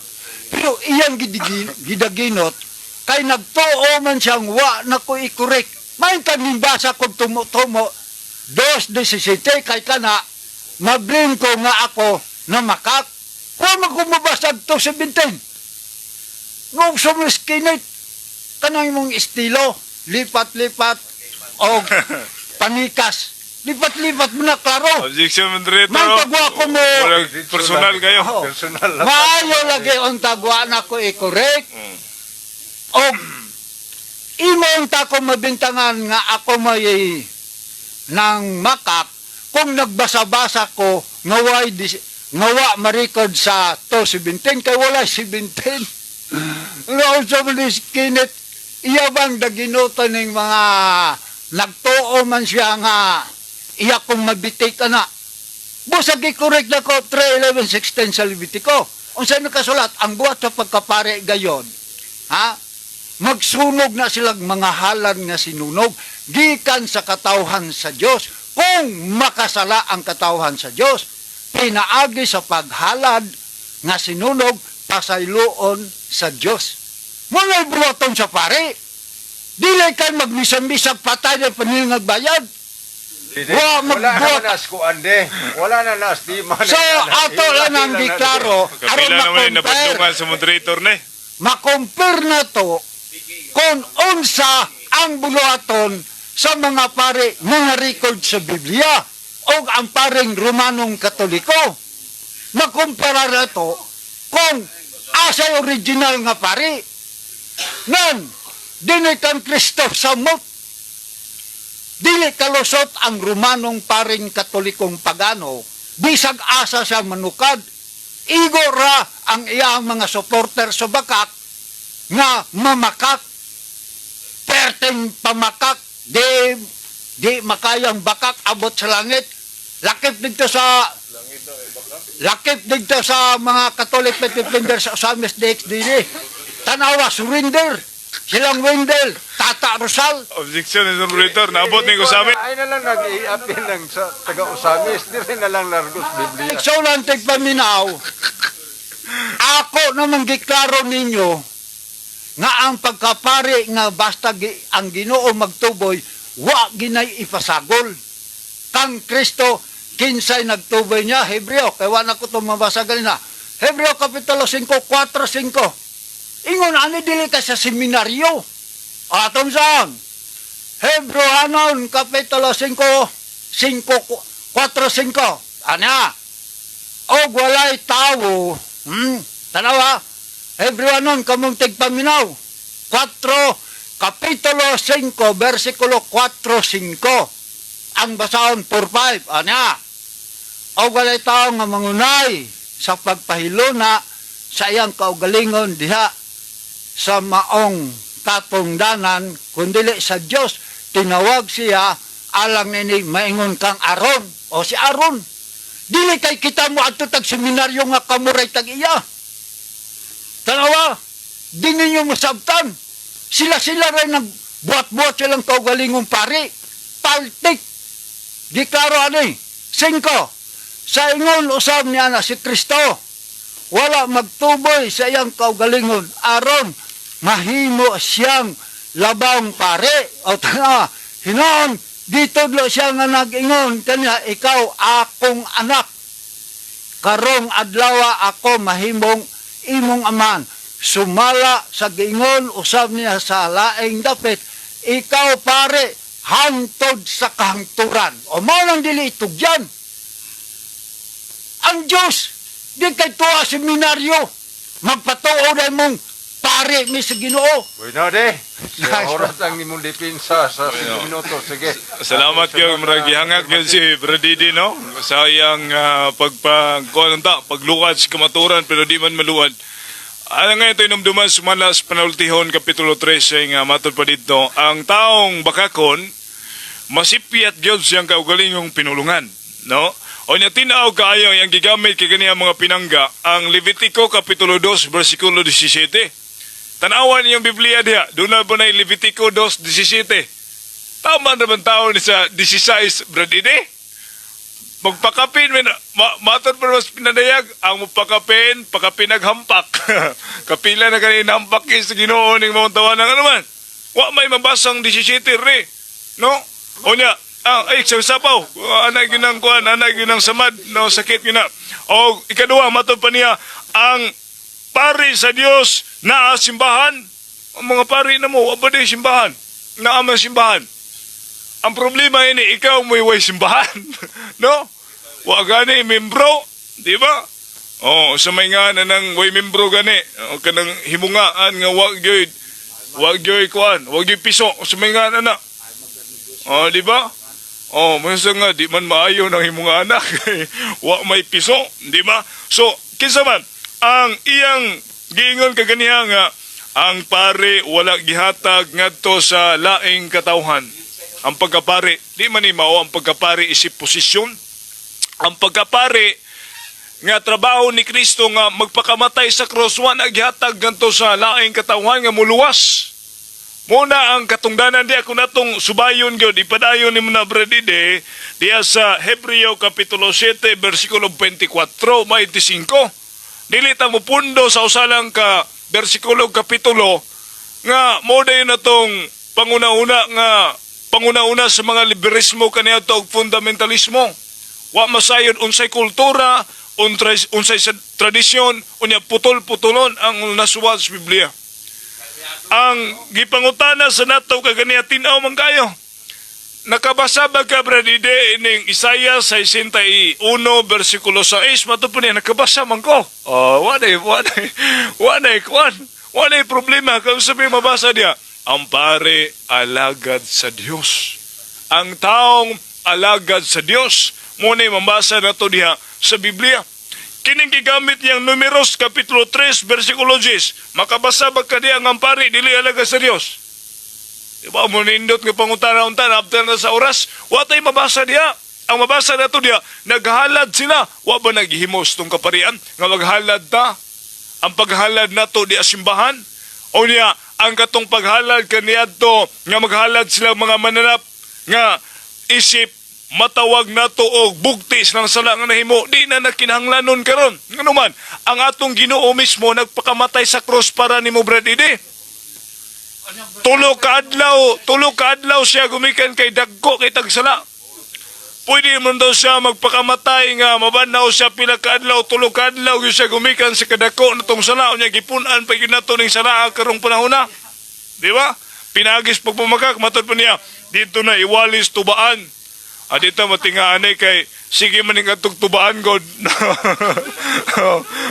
Pero iyang gidaginot, kay nagtuo man siyang wa na ko i-correct. May basa kong tumo-tumo, 2.17, kay kana, mablame ko nga ako na makak. Kung magkumabasag 2.17, nung sumiskinit, kanang imong estilo, lipat-lipat, o panikas. Lipat-lipat mo na, klaro. Objection, moderator. Man, pagwa ko mo. Walang personal kayo. Oh. Personal lang. Maayo lagi ang tagwa na ko i-correct. O imo ta ko mabintangan nga ako may nang makak kung nagbasa-basa ko Nga way nga wa ma-record sa 2:17 kay wala 17. Nga unsa man ni si Kenneth, iya bang daginutan ning mga nagtuo man siya nga iya kong mabitik ana. Busag i-correct na ko 3:11-16 sa Levitico. Unsa nakasulat ang buhat sa pagkapare gayon? Ha? Magsunog na silang mga halan nga sinunog gikan sa katawhan sa Dios. Kung makasala ang katawhan sa Dios, pinaagi sa paghalad nga sinunog pasayloon sa Dios. Mga buhaton sa pare, dili kay magmisang-misang patay na paningagbayad. Wa Wala magbuhat. na nas kuan de. Wala na nas di man. So, ato lang ang giklaro aron Kapila naman yung ma-compare nabadlungan sa moderator ni. Ma-compare na to kung unsa ang buluhaton sa mga pare nga record sa Biblia o ang paring Romanong Katoliko. Makumpara na to kung asay original nga pare. Nan, dili kang Kristo sa mot. Dili kalusot ang Romanong paring Katolikong pagano, bisag asa siya manukad. Igo ra ang iyang mga supporter sa bakak nga mamakak. Perteng pamakak, di, di makayang bakak abot sa langit. Lakip dito sa mga Catholic Faith Defenders sa Osamis DXDD. Tanawa, surrender. Silang Wendell, Tata Rosal. Objection sa moderator. Naabot ni ko sa amin. Ay na lang nag-i-appeal ng sa taga Osamis, di rin na lang largos Biblia. So lang tigpaminaw, ako namang giklaro ninyo nga ang pagkapari nga basta ang Ginoo magtuboy, wa ginay ipasagol. Kang Kristo, kinsay nagtuboy niya, Hebreo, kay wa na ko itong mabasa ganina. Hebreo Kapitulo 5, 4, 5. Ingon, ani dili ka sa seminaryo. Atom saan? Hebreohanon, Kapitulo 5, 5, 4, 5. Ana, og walay tawo, tanawa, Hebreohanon, kamong tigpaminaw, 4, Kapitulo 5, versikulo 4, 5. Ang basahon, 4, 5. Ana, og walay tawo nga mangunay sa pagpahiluna sa iyang kaugalingon diha sa maong katungdanan kundili sa Dios tinawag siya alang nini maingon kang Aron o si Aron. Dili kay kita mo adto tag seminaryo nga kamuray tag iya. Tanawa, di ninyo masabtan. Sila-sila rin nag buhat-buhat silang kaugalingong pari. Paltik. Giklaro ani. Singko. Sa ingon usab niya na si Kristo wala magtuboy sa iyang kaugalingon aron mahimo siyang labang pare. O tanawa, hinoon gitudlo siya nga nag-ingon kanya, "Ikaw akong anak, karong adlaw ako mahimong imong aman." Sumala sa giingon usab niya sa laing dapit, "Ikaw pare hangtod sa kahangturan." O mao nang dili itugyan ang Diyos. Di kay tuwa seminaryo magpatuo na mong pare mi sa Ginoo. Bueno de. Sa oras ang imong depensa sa 5 minuto. Sige. Salamat kayo, murag gihangak yun si Bradidi, no? Sa iyang pagpa, kuwan ta, pagluwad sa kamaturan, pero di man maluwad. Ano nga ito inumduman sumala sa panultihon, Kapitulo 13, nga matod pa dito, ang taong bakakon, masipyat gyud siyang kaugalingong pinulungan, no? O niya tinaw kaayo ang gigamit kay kaniya mga pinangga, ang Levitico Kapitulo 2, versikulo 17. Tanawan niyong Biblia diha, doon na ba na Levitico 2:17? Tama na bang tao ni sa 16, Brad Ide? Magpakapin, min, matod pa mas pinadayag, ang mapakapin, pakapin naghampak. Kapila na kanina hampak sa Ginoo ning mga tawanan ano man. Wa may mabasang 17 re. No? O niya, ay, sa sapaw, anay ginang kuan, anay ginang samad, no, sakit gina. O ikaduha, matod pa niya, ang pari sa Dios naa simbahan. Ang mga pari na mo, wa ba di simbahan? Naa man simbahan. Ang problema ini, ikaw mo'y way simbahan. No? Wa gani membro, di ba? Oh, sa may nga na nang way membro gani, o kanang himungaan nga wa gyud kuan, wa gyud piso sa may nga na na. Oh, di ba? Oh, masa nga di man maayo ng imong anak. Wa may piso, di ba? So, kinsa man ang iyang giingon kaganiha nga ang pare wala gihatag ngadto sa laing katawhan. Ang pagkapare, di man ni mao ang pagkapare isip posisyon. Ang pagkapare nga trabaho ni Kristo nga magpakamatay sa krus, wa na gihatag ngadto sa laing katawhan nga muluwas. Muna ang katungdanan diya kung natong subayon gyud ipadayon nimo na, Brad Ide, diya sa Hebreo kapitulo 7 bersikulo 24 25. Dili ta mo pundo sa usalang ka bersikulo kapitulo nga mo dayon natong panguna-una nga panguna-una sa mga liberismo kaniadto og fundamentalismo. Wa masayod unsay kultura, unsay sa tradisyon, unya putol-putulon ang nasuwat sa Biblia. Ang gipangutana sa nato kaganiya, tin-aw man kayo. Nakabasa ba ka, Brad Ide, ining Isaiah 61 versikulo 6? Mato po niya, nakabasa man ko. Oh, wa na kwan. Wa na problema kung sabi mabasa niya. Ang pare alagad sa Dios. Ang taong alagad sa Dios. Muna mabasa na to diha sa Biblia. Kining gigamit niyang Numeros kapitulo 3 versikulo 10. Makabasa ba ka diha nga ang pare dili alagad sa Dios? Diba mo nindot nga pangutana unta na after na sa oras, wa tay mabasa diha. Ang mabasa na to diha, naghalad sila. Wa ba naghimos tong kaparian nga maghalad ta? Ang paghalad nato diha simbahan? O niya, ang katong paghalad kaniadto nga maghalad sila mga mananap nga isip matawag nato og bugtis ng sala nga nahimo, di na nakinahanglanon karon. Ngano man ang atong Ginoo mismo nagpakamatay sa krus para nimo, Brad Ide. 3 ka adlaw, 3 ka adlaw siya gumikan kay dagko kay tagsala. Pwede man daw siya magpakamatay nga mabanaw siya pila ka adlaw, 3 ka adlaw gyud siya gumikan sa kadako natong sala, unya gipun-an pa gyud nato ning sala karong panahon na. Di ba? Pinagis pagpamakak, matod pa niya, dito na iwalis tubaan. Ah, dito matingaan eh, kay sige man ning atong tubaan god.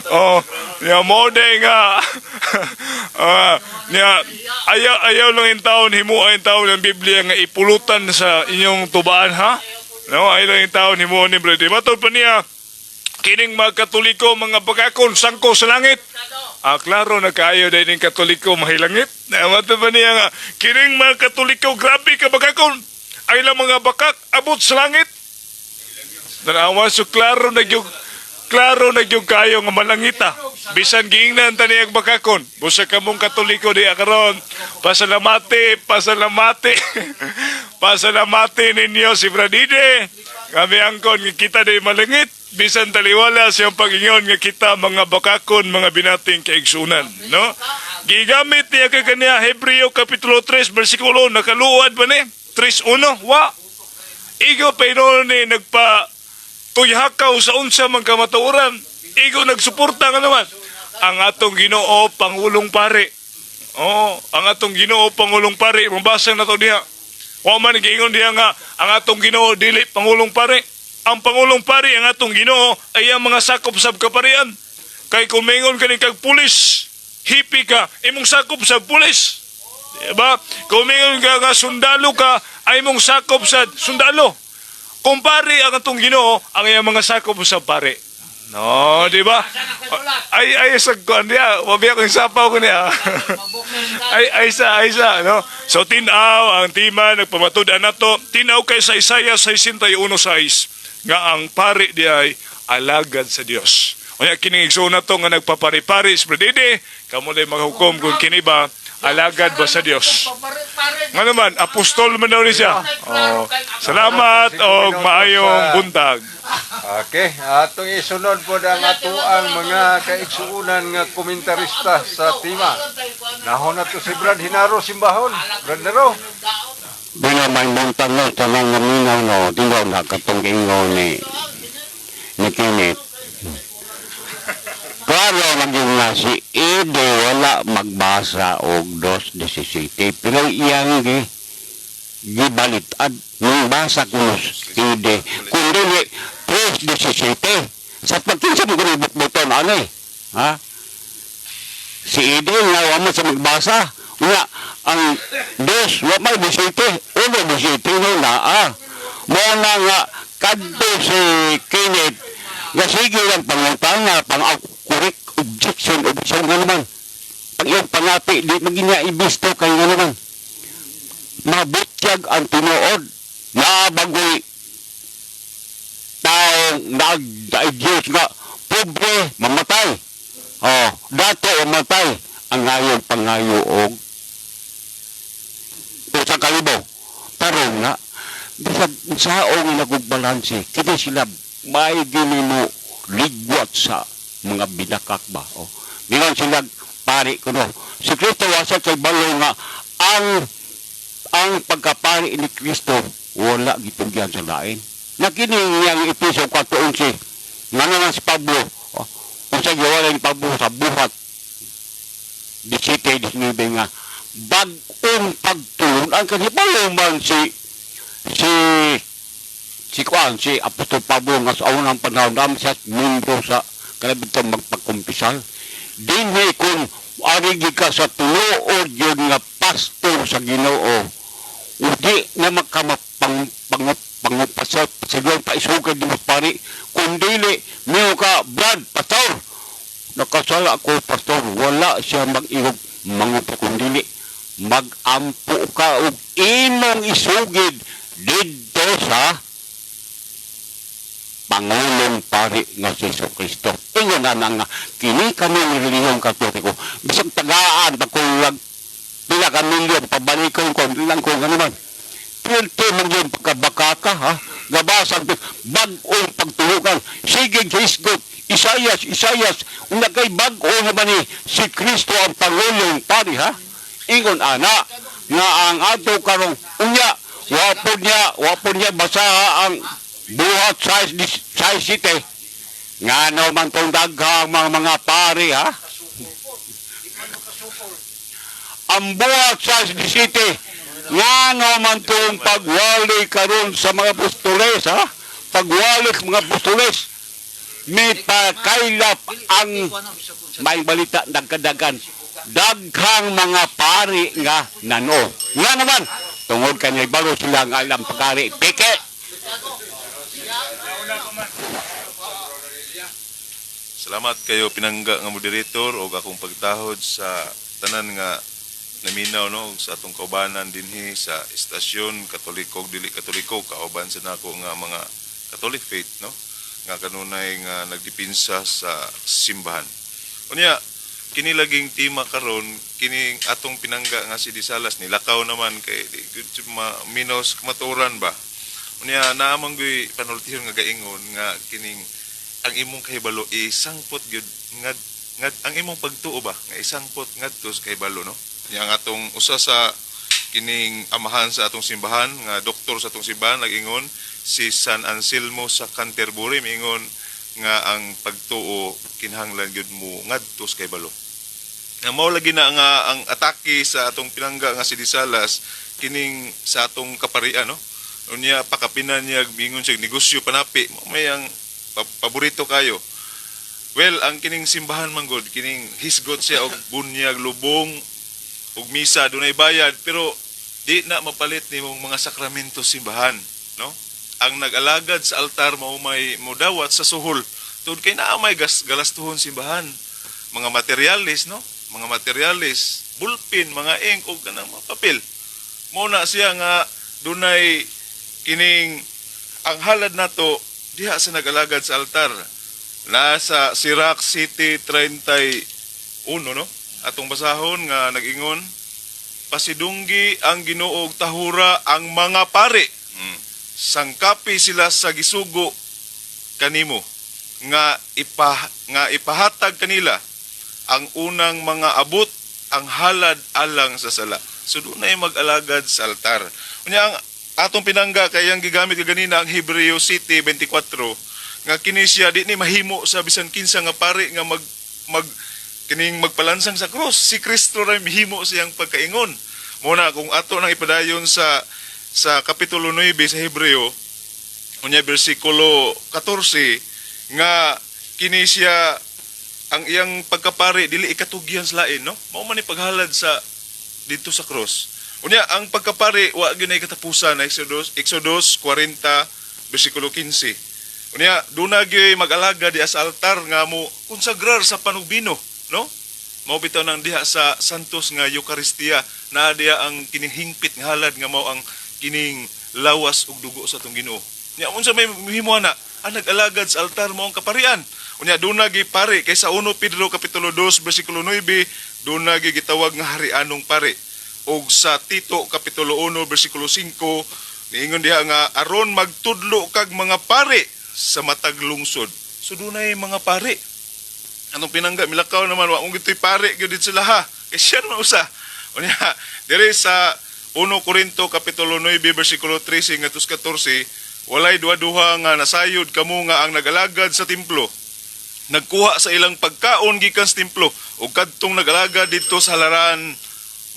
Oh, niya mo day nga. Ah, niya ayaw ayaw lang in taon himuha in taon ang Biblia nga ipulutan sa inyong tubaan, ha. No, ayaw lang in taon himuha ni brother. Matod pa niya kining mga Katoliko mga bakakon sangko sa langit. Ah, klaro na kaayo dahil ning Katoliko mahilangit. Na matod pa niya nga kining mga Katoliko grabe ka bakakon. Ay lang mga bakak abot sa langit. Tanawa, so klaro na gyud kayo nga malangita. Bisan giingnan ta niyang bakakon. Busa kamong Katoliko di karon. Pasalamati, pasalamati. Pasalamati ninyo si Bradide. Kami angkon nga kita di malangit. Bisan taliwala siyang pagingon nga kita mga bakakon, mga binating kaigsunan, no? Gigamit niya kay kaniya Hebreo kapitulo 3 bersikulo, nakaluad ba ni? 3:1 wa. Igo pa ni nagpa tuyhakaw sa unsa man kamatuoran. Igo nagsuporta nga naman. Ang atong Ginoo pangulong pare. Oo, ang atong Ginoo pangulong pare. Mabasa na to diha. Wa man giingon diha nga ang atong Ginoo dili pangulong pare. Ang pangulong pare ang atong Ginoo ay ang mga sakop sa kaparian. Kay kung maingon ka ni kag pulis, hippie ka, imong sakop sa pulis. Diba? Kung maingon ka nga sundalo ka, ay imong sakop sa sundalo. Kung pare ang atong Ginoo, ang iyang mga sakop sa pare. No, di ba? Ay ay sa kuan niya, wabi ako yung sapaw ko niya. Ay ay sa ay sa no. So tin-aw ang tema nagpamatud-an nato. Tin-aw kay sa Isaiah 61:6 nga ang pare di ay alagad sa Dios. Unya kining igsoon nato nga nagpapari-pari sa Dede, kamo lay maghukom kung kini ba alagad ba sa Dios. Nga naman, apostol man daw ni siya. Oh, salamat og maayong buntag. Okay, atong isunod po ang atuang mga kaigsuunan nga komentarista sa tema. Nahon na to si Brad Hinaro Simbahon. Brad Nero. Bueno, may buntag no, tanang naminaw no, tindaw na katong ingon ni Kenneth. Klaro na gyud nga si Ede wala magbasa og 2:17, pero iyang gibalitad nung basa ko Ede kung dili 3:17 sa pagkinsa mo kuno butbuton ani ha si Ede nga wa man sa magbasa nga ang dos wa may 17 1:17 no naa. Mo na nga kadto si Kenneth nga sige lang pangutana pang correct objection objection nga naman. Pag iyong pangapi di magina ibisto kay nga naman. Mabutyag ang tinuod na bagoy taong nag-Diyos nga pobre mamatay. Oh, dato mamatay ang ngayon pangayo og 1,000. Pero nga, bisag saong nagugbalanse, kini sila may mo ligwat sa mga binakak ba. Oh. Dingan sila pari kuno. Si Kristo wasa kay balo nga ang pagkapari ni Kristo wala gitugyan sa lain. Nakini niyang Episo 4:11. Nga naman si Pablo, oh, unsa giwala ni Pablo sa buhat 17:19 nga bag-ong pagtulunan kasi man si si si kuan si Apostol Pablo nga sa unang panahon namin sa mundo sa kalabitang magpagkumpisal dinhi kung ari ka sa tinuod yun nga pastor sa Ginoo udi na makamapang pang pangupasal siguro paisugad di mo pari kung dili miyo ka brad pastor nakasala ko pastor wala siya mag-iwag mangupo kung dili magampo ka og imong isugid didto sa Pangulong Pari nga si Jesu Kristo. Ingon na nga, kini kami ng relihiyong Katoliko. Bisag tagaan, pagkulag, pila ka milyon, pabalikon ko, lang ko, ano man. Pilti man yun, pagkabakaka, ha? Gabasag, bag-ong pagtulukan. Sige, hisgot, Isayas, Isayas, una kay bag-o naman ni si Kristo ang Pangulong Pari, ha? Ingon, ana, nga ang ato karong unya, wapon niya basaha ang buhat sa city. Nga naman tong daghang mga pari, ha? Ang buhat sa city, nga naman tong pagwali karon sa mga apostoles, ha? Pagwali sa mga apostoles, may pakailap ang may balita nagkadagan daghang mga pari nga nano. Nga naman, tungod kanya balo sila nga alam pagkari. Peke! Salamat kayo pinangga nga moderator og akong pagtahod sa tanan nga naminaw no og sa atong kaubanan dinhi sa istasyon Katoliko ug dili Katoliko kauban sa nako nga mga Catholic faith no nga kanunay nga nagdipinsa sa simbahan. Unya kini laging tema karon kining atong pinangga nga si Disalas nilakaw naman kay di gud minus kamatuoran ba. Unya naa man gyud panultihon nga gaingon nga kining ang imong kahibalo isangpot gyud ngad ngad ang imong pagtuo ba nga isangpot ngadto sa kahibalo no. Nya ang atong usa sa kining amahan sa atong simbahan nga doktor sa atong simbahan nag-ingon si San Anselmo sa Canterbury miingon nga ang pagtuo kinahanglan gyud mo ngadto sa kahibalo. Nga mao lagi na nga ang atake sa atong pinangga nga si Disalas kining sa atong kaparian no. Unya pakapinan niya miingon siya negosyo panapi mao may ang paborito kayo. Well, ang kining simbahan man gud kining hisgot siya og bunyag lubong ug misa dunay bayad pero di na mapalit nimong mga sakramento simbahan no. Ang nag-alagad sa altar mao may modawat sa suhol tungod kay naa may gas galastuhon simbahan mga materialis no, mga materialis bulpin mga ink ug kanang mga papel mo na siya nga dunay kining ang halad nato diha sa nag-alagad sa altar nasa Sirac City 31 no atong basahon nga nag-ingon pasidunggi ang Ginoo og tahura ang mga pari. Sangkapi sila sa gisugo kanimo nga nga ipahatag kanila ang unang mga abot ang halad alang sa sala. So dunay mag-alagad sa altar. Unya ang atong pinangga kay ang gigamit kaganina ang Hebreo City 24 nga kini siya di ni mahimo sa bisan kinsa nga pari nga mag mag kining magpalansang sa krus. Si Kristo ra mihimo siyang pagkaingon. Muna kung ato nang ipadayon sa kapitulo 9 sa Hebreo unya bersikulo 14 nga kini siya ang iyang pagkapari dili ikatugyan sa lain no mao man ni paghalad sa dito sa cross. Unya ang pagkapari wa gyud nay katapusan, Exodus Exodus 40 bersikulo 15. Unya duna gyud mag-alaga diha sa altar nga mo konsagrar sa panugbino, no? Mao bitaw nang diha sa Santos nga Eukaristiya naa diha ang kining hingpit nga halad nga mao ang kining lawas ug dugo sa atong Ginoo. Nya unsa may himo na ang nag-alagad sa altar mao ang kaparian. Unya duna gi pare kay sa 1 Pedro kapitulo 2 bersikulo 9 duna gi gitawag nga harianong pare. Ug sa Tito kapitulo 1 bersikulo 5 niingon diha nga aron magtudlo kag mga pare sa matag lungsod. So dunay mga pare. Anong pinangga milakaw naman wa mong gitoy pare gyud dito sila ha. Kay siya naman usa. Unya dire sa 1 Korinto kapitulo 9 bersikulo 13 ngadto sa 14, walay duha-duha nga nasayod kamo nga ang nagalagad sa templo nagkuha sa ilang pagkaon gikan sa templo ug kadtong nagalagad didto sa halaran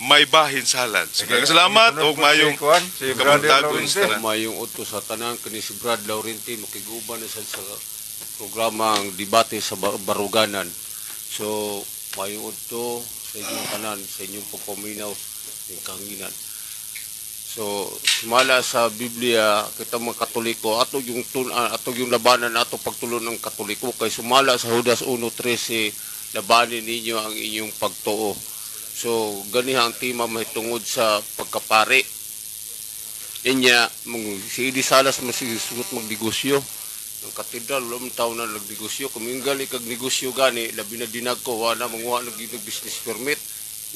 may bahin sa halad. So, daghang salamat Sunod ug po maayong si Kuan, si Brother kabuntagon sa Laurente. tanan. Mayong uto sa tanan kani si Brad Laurente makiguban na sad sa programa ang debate sa baruganan. So mayong udto sa inyong tanan, sa inyong pagpaminaw ng kahanginan. So sumala sa Biblia kita mga Katoliko ato yung tun-an, ato yung labanan ato pagtulon ng Katoliko kay sumala sa Judas 1:13, labanin ninyo ang inyong pagtuo. So ganiha ang tema mahitungod sa pagkapari. Inya, si Edi Salas masisugot magnegosyo. Ang katedral, wala man tao na nagnegosyo. Kung yung gali kag negosyo gani, labi na dinag ko, wala manguha nag business permit.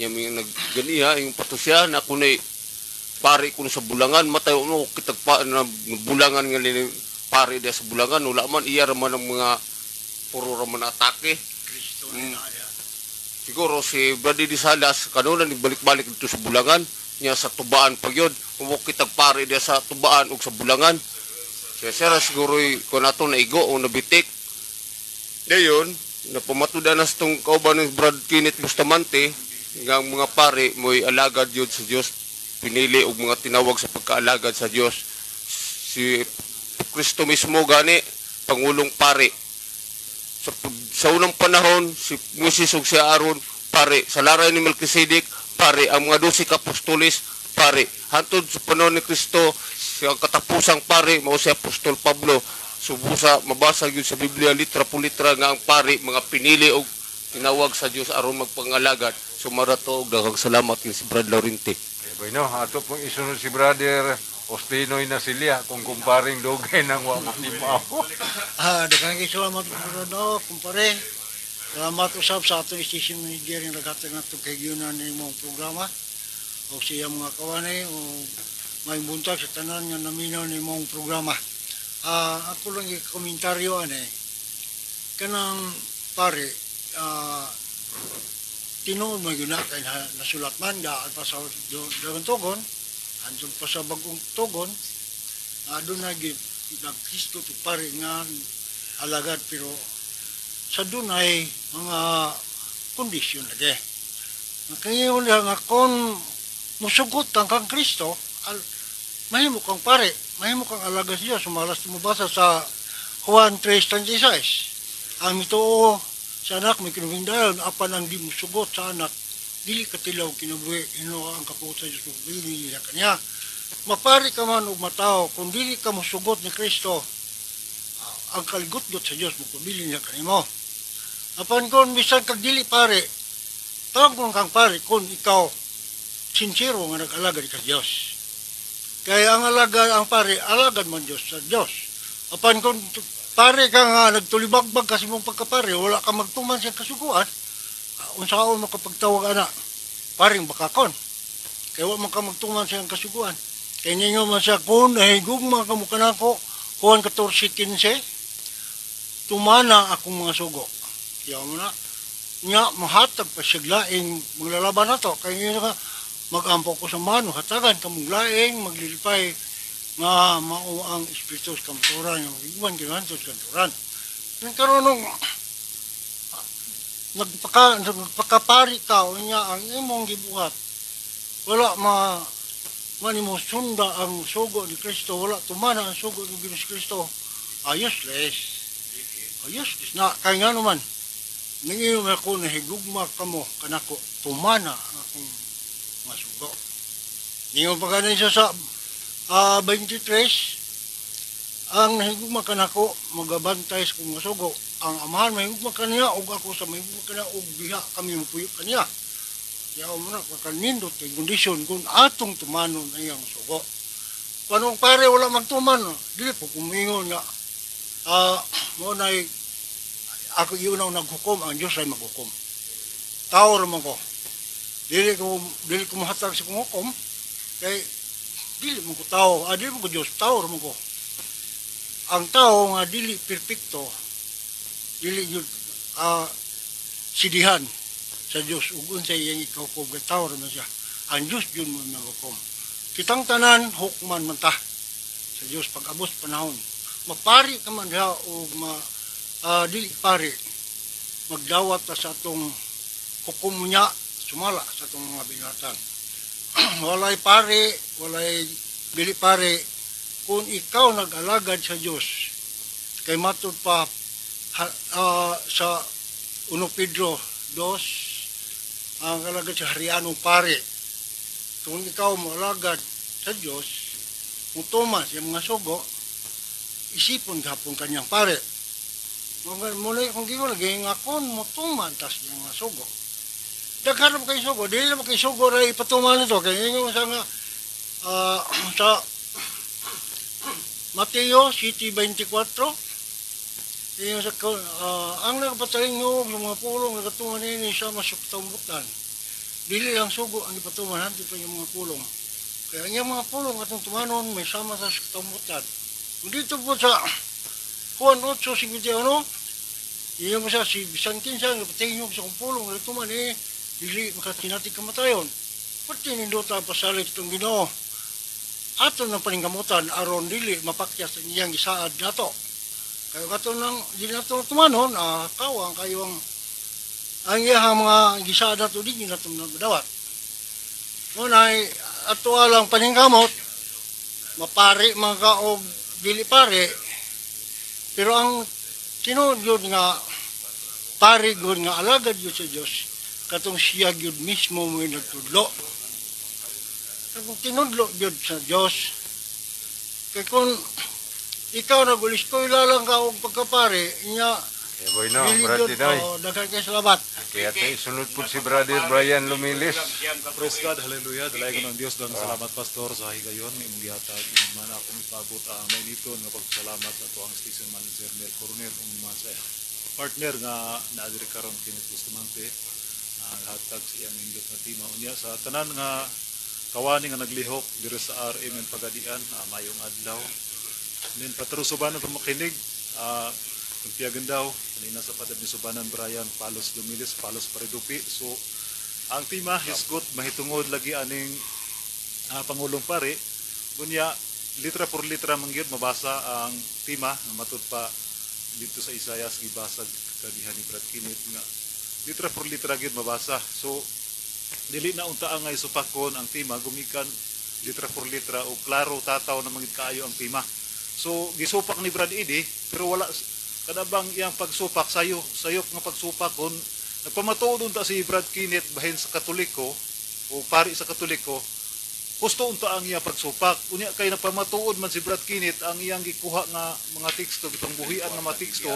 Nya mga nagganiha, yung patusya, na kunay pare ko sa bulangan, matay mo kitag pa na bulangan nga nila pare diya sa bulangan, wala man iya ra man ang mga puro ra man atake. Siguro si Brad Eddie Salas kanuna nagbalik-balik dito sa Bulangan niya sa tubaan pag yun kitag pare diya sa tubaan ug sa Bulangan siya sir siguro kung nato naigo o nabitik. Dayon napamatuda na sa tong kauban ni Brad Kenneth Bustamante nga ang mga pare mo'y alagad yun sa Dios, pinili og mga tinawag sa pagkaalagad sa Dios. Si Kristo mismo gani pangulong pare sa unang panahon. Si Moises ug si Aaron pare, sa laray ni Melchizedek pare, ang mga 12 ka apostoles pare, hantod sa panahon ni Kristo sa katapusang pare mao si Apostol Pablo. Subusa mabasa gyud sa Biblia litra po litra nga ang pare mga pinili og tinawag sa Dios aron magpangalagad. Sumarato og daghang salamat kay si Brad Laurente. Eh, bueno, ato pong isunod si Brother Ostinoy na silya kung kumparing dugay nang wa matimaw. Daghang kay salamat no, kumpare. Salamat usab sa atong station manager nga naghatag nato kay gyunan ni imong programa. O sa iyang mga kawani o may buntag sa tanan nga naminaw ni imong programa. Ako lang i-komentaryo ane kanang pare, tinuod man gyud na kay nasulat man daan pa sa dagang tugon hantod pa sa bagong tugon, doon na gyud nagkisto to pare nga alagad, pero sa dunay mga kondisyon lagi. Nakaingon lang nga kung musugot kang kang Kristo, mahimo kang pare, mahimo kang alagad siya. Sumalas mabasa sa Juan 3:26. Ang mituo sa anak may kinabuhing dayon, apan ang di musugot sa anak, dili katilaw kinabuhi, Ginoo ang kapuot sa Diyos magbili niya kanya. Mapari ka man og matawo, kung dili ka musugot ni Kristo, ang kaligot-got sa Dios mopabilin niya kanimo. Apan kung bisan kag dili pare, tawag kang pare kung ikaw sincero nga nag-alagad ka sa Dios. Kaya ang alagad ang pare, alagad man Dios sa Dios. Apan kung pare ka nga nagtulibagbag kasi mong pagkapare, wala ka magtuman sa kasuguan, unsaon makapagtawag ana, paring bakakon. Kaya wa man ka magtuman sa iyang kasuguan. Kaya ninyo man siya, kung nahigugma ka mo kanako, Juan 14:15, tumana akong mga sugo. Kaya mo na, nga mahatag pa siya laing maglalaban na to. Kaya ngayon ka, mag-ampo ko sa mano, hatagan kamong laing, maglilipay, nga mao ang espiritu sa kamturan, nga magigwan kinahanglan sa kamturan. Nang karon nung nagpakapari ka, o niya ang imong gibuhat, wala ma man mo sunda ang sugo ni Kristo, wala tumana ang sugo ni Diyos Kristo, ayos les. Ayos les na, kaya nga naman, nanginom ako na higugma kamo kanako, tumana ang akong mga sugo. Ningon pa gani siya sa 23, ang nahigugma kanako magabantay sa kong masugo. Ang amahan mahigugma kaniya ug ako sa mahigugma kaniya ug diha kami mupuyo kaniya. Kaya mo na kakanindot kay kondisyon kung atong tumanon ang iyang sugo. Panong pare wala magtuman, dili po kumingon nga mo na ako iyon ang naghukom, ang Diyos ay maghukom. Tao ra man ko. Dili ko mohatag sa kong hukom kay dili man ko tao, dili man ko Diyos, tao ra man ko. Ang tao nga dili perpekto, dili gyud sidihan sa Diyos ug unsay iyang ikahukom kay tao ra man siya. Ang Diyos gyud mo naghukom. Kitang tanan hukman man ta sa Diyos pag abot panahon. Mapari ka man diha og ma dili pari, magdawat ta sa atong hukom niya sumala sa atong mga binatang. Walay pare, walay dili pare, kung ikaw nag-alagad sa Diyos, kay matud pa sa 1 Pedro 2, ang alagad sa harianong pare. Kung ikaw moalagad sa Diyos, mutuman sa mga sugo, isipon gapon kanyang pare. Muna kung gingon, gingakon, mutuman tas yung mga sugo. Daghan mo kay sugo, dili mo kay sugo ra ipatuman nito. Kay ingon sa nga, sa Mateo 7:24, ingon sa ang nagpatalingog sa mga pulong nagatuman nini sa masuktambutan. Dili lang sugo ang ipatuman, hanti pa yung mga pulong. Kaya ang iyang mga pulong atong tumanon may sama sa suktambutan. Kung dito po sa Juan 8:51, iyon mo siya, si bisan kinsa, nagpatingog sa kong pulong, nagatuman eh, dili makatinatig kamatayon. Pati nindota pasalit itong Ginoo. Ato ng paningkamutan aron dili mapakyas ang iyang gisaad nato. Kaya kato nang dili nato tumanon, kawang kayo ang iyang mga gisaad nato di nato madawat. Ngunay ato alang paningkamot, mapari man ka og dili pare, pero ang tinuod yun nga pare gyud nga alagad yun sa Dios, katong siya gyud mismo mo'y nagtudlo. Katong tinudlo gyud sa Dios. Kay kung ikaw naguliskoy lang ka og pagkapare, nya Eh, boy no, dili Brad gyud Dinoy. oh, daghan kay salamat. Kaya tayo, sunod po si Brother Brian Lumilis. Praise God, hallelujah. Dalaygon ang Dios dan salamat, pastor, sa higayon nga imong gihatag. Imong man akong ipabot ang mainiton nga pagpasalamat sa atoang station manager Mel Coronel ug mga sa partner nga naa diri karon, Kenneth Bustamante, nga hatag sa iyang nindot nga tema. Unya sa tanan nga kawani nga naglihok diri sa RM and Pagadian, mayong adlaw. Nin patrusubanan pa makinig, kung daw kanina sa padab ni Subanan Brian Palos Lumilis, Palos Paridupi. So ang tema hisgot mahitungod lagi aning Pangulong Pare. Unya litra por litra man gyud mabasa ang tema nga matud pa dito sa Isayas, gibasa kadiha ni Brad Kenneth nga litra por litra gyud mabasa. So dili na unta ang supakon ang tema gumikan litra por litra o klaro tataw na mangid kaayo ang tema. So gisupak ni Brad Eddie, pero wala kadabang iyang pagsupak sayo sayop nga pagsupak. Kon nagpamatuod unta si Brad Kenneth bahin sa Katoliko o pari sa Katoliko, husto unta ang iyang pagsupak. Unya kay nagpamatuod man si Brad Kenneth, ang iyang gikuha nga mga teksto, gipangbuhian nga mga teksto,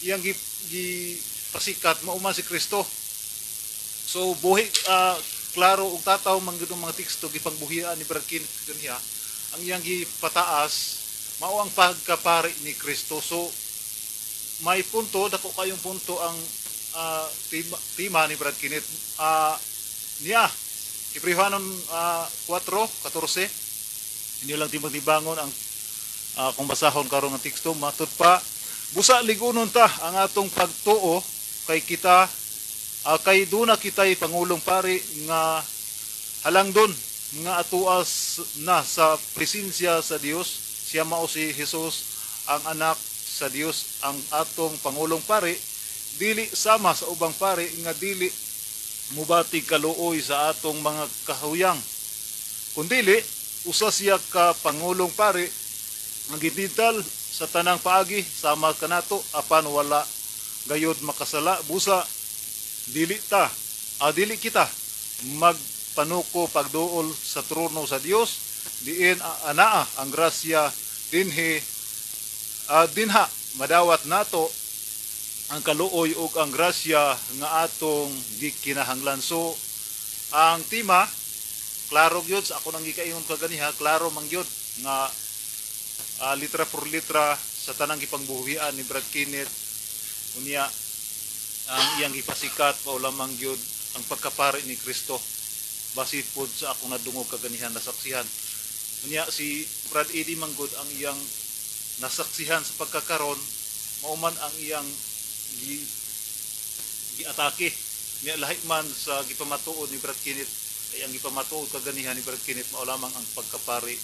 iyang gipasikat mao man si Kristo. So buhi klaro ug tataw man gyud ang mga teksto gipangbuhian ni Brad Kenneth ganiha. Ang iyang gipataas mao ang pagkapari ni Kristo. So may punto, dako kayong punto ang tema ni Brad Kenneth. Niya Hebreohanon 4:14, inyo lang timbang-timbangon ang kung basahon karon ang teksto. Matud pa, busa ligunon ta ang atong pagtuo kay kita kay duna kitay pangulong pari nga halangdon nga atuas na sa presensya sa Dios. Siya mao si Jesus, ang anak sa Dios. Ang atong pangulong pari dili sama sa ubang pari nga dili mubati kaluoy sa atong mga kahuyang, kundili usa siya ka pangulong pari nga gitintal sa tanang paagi sama kanato, apan wala gayod makasala. Busa dili ta dili kita mag panuko pagduol sa trono sa Dios, diin anaa ang grasya dinhi, dinha madawat nato ang kaluoy ug ang grasya nga atong gikinahanglan. So ang tema klaro gyud sa ako nang gikaingon kaganiha, klaro man gyud nga litra por litra sa tanang gipangbuhian ni Brad Kenneth. Unya ang iyang gipasikat mao lamang gyud ang pagkapari ni Kristo, base pod sa akong nadungog kaganihan, nasaksihan. Unya si Brad Eddie manggod, ang iyang nasaksihan sa pagkakaron mao man ang iyang giatake niya, lahi man sa gipamatuod ni Brad Kenneth, kay ang gipamatuod kaganihan ni Brad Kenneth mao lamang ang pagkapari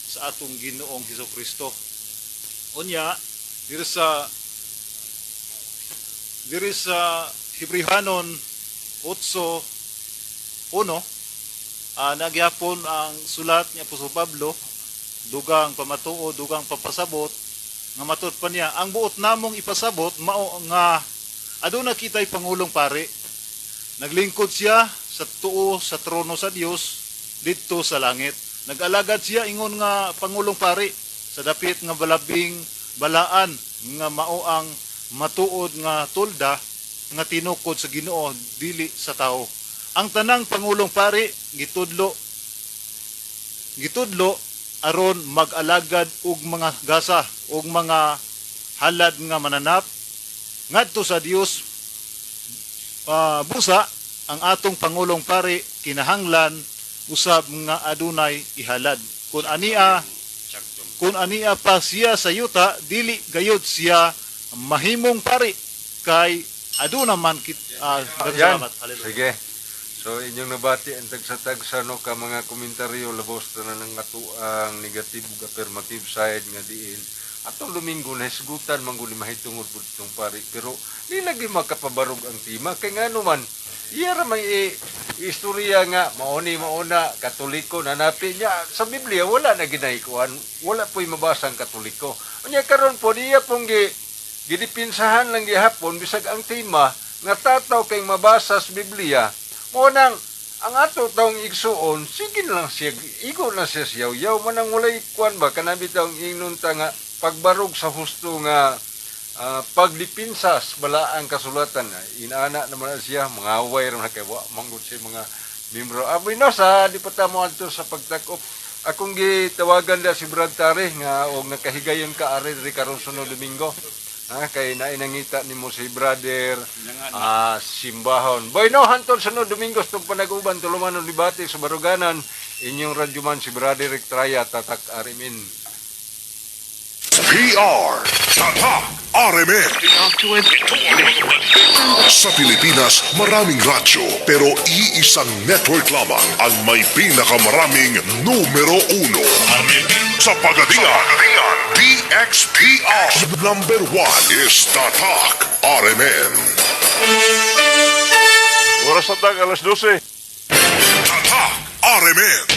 sa atong Ginoong Hesus Kristo. Unya diri sa Hebrehanon 8:1, nagyapon ang sulat ni Apostol Pablo, dugang pamatuod, dugang papasabot nga matud pa niya, ang buot namong ipasabot mao nga aduna kitay pangulong pari, naglingkod siya sa tuo sa trono sa Dios didto sa langit. Nag-alagad siya ingon nga pangulong pari sa dapit nga balabing balaan nga mao ang matuod nga tolda nga tinukod sa Ginoo, dili sa tao. Ang tanang pangulong pari gitudlo gitudlo aron mag-alagad og mga gasa og mga halad nga mananap ngadto sa Dios. Busa ang atong pangulong pari kinahanglan usab nga adunay ihalad. Kun ania pa siya sa yuta, dili gayud siya mahimong pari kay aduna man kit daghang Yan. salamat. Hallelujah. Sige. So inyong nabati ang tagsa-tagsa, no, ka mga komentaryo, labos na ng atuang negative ug affirmative side nga diin atong Domingo na hisgutan man gud ni mahitungod pud itong pari, pero di lagi makapabarog ang tema kay ngano man iya ra may istorya nga mauni mauna Katoliko nanapi niya sa Biblia. Wala na ginaykuan, wala po'y mabasa ang Katoliko. Unya karon po niya pong gidipinsahan lang gihapon bisag ang tema nga tataw kay mabasa sa Biblia. Mo nang ang ato taong igsuon, sige na lang siya, igo na siya siyaw yaw man ang walay kuan ba, kanabi taong ingnon ta nga pagbarog sa husto nga pagdipinsa sa balaang kasulatan. Inaana naman na siya, mga away ra man kay wa manggod siya mga membro. Aboy no sa di pa ta mo adto sa pagtakop, akong gitawagan da si Brad Tare nga og nakahigayon ka ari diri karon sunod Domingo. Ha, kay nainangita nimo si brother simbahon. Boy no, hantod sunod Domingo sa panag-uban tulumanon debate sa baruganan, inyong radyoman si Brother Rick Traya, Tatak RMN. PR Tatak RMN. Sa Pilipinas, maraming radyo pero iisang network lamang ang may pinakamaraming numero uno. Sa Pagadian, DXPR number 1 is Tatak RMN. Oras na tag alas 12. Tatak RMN.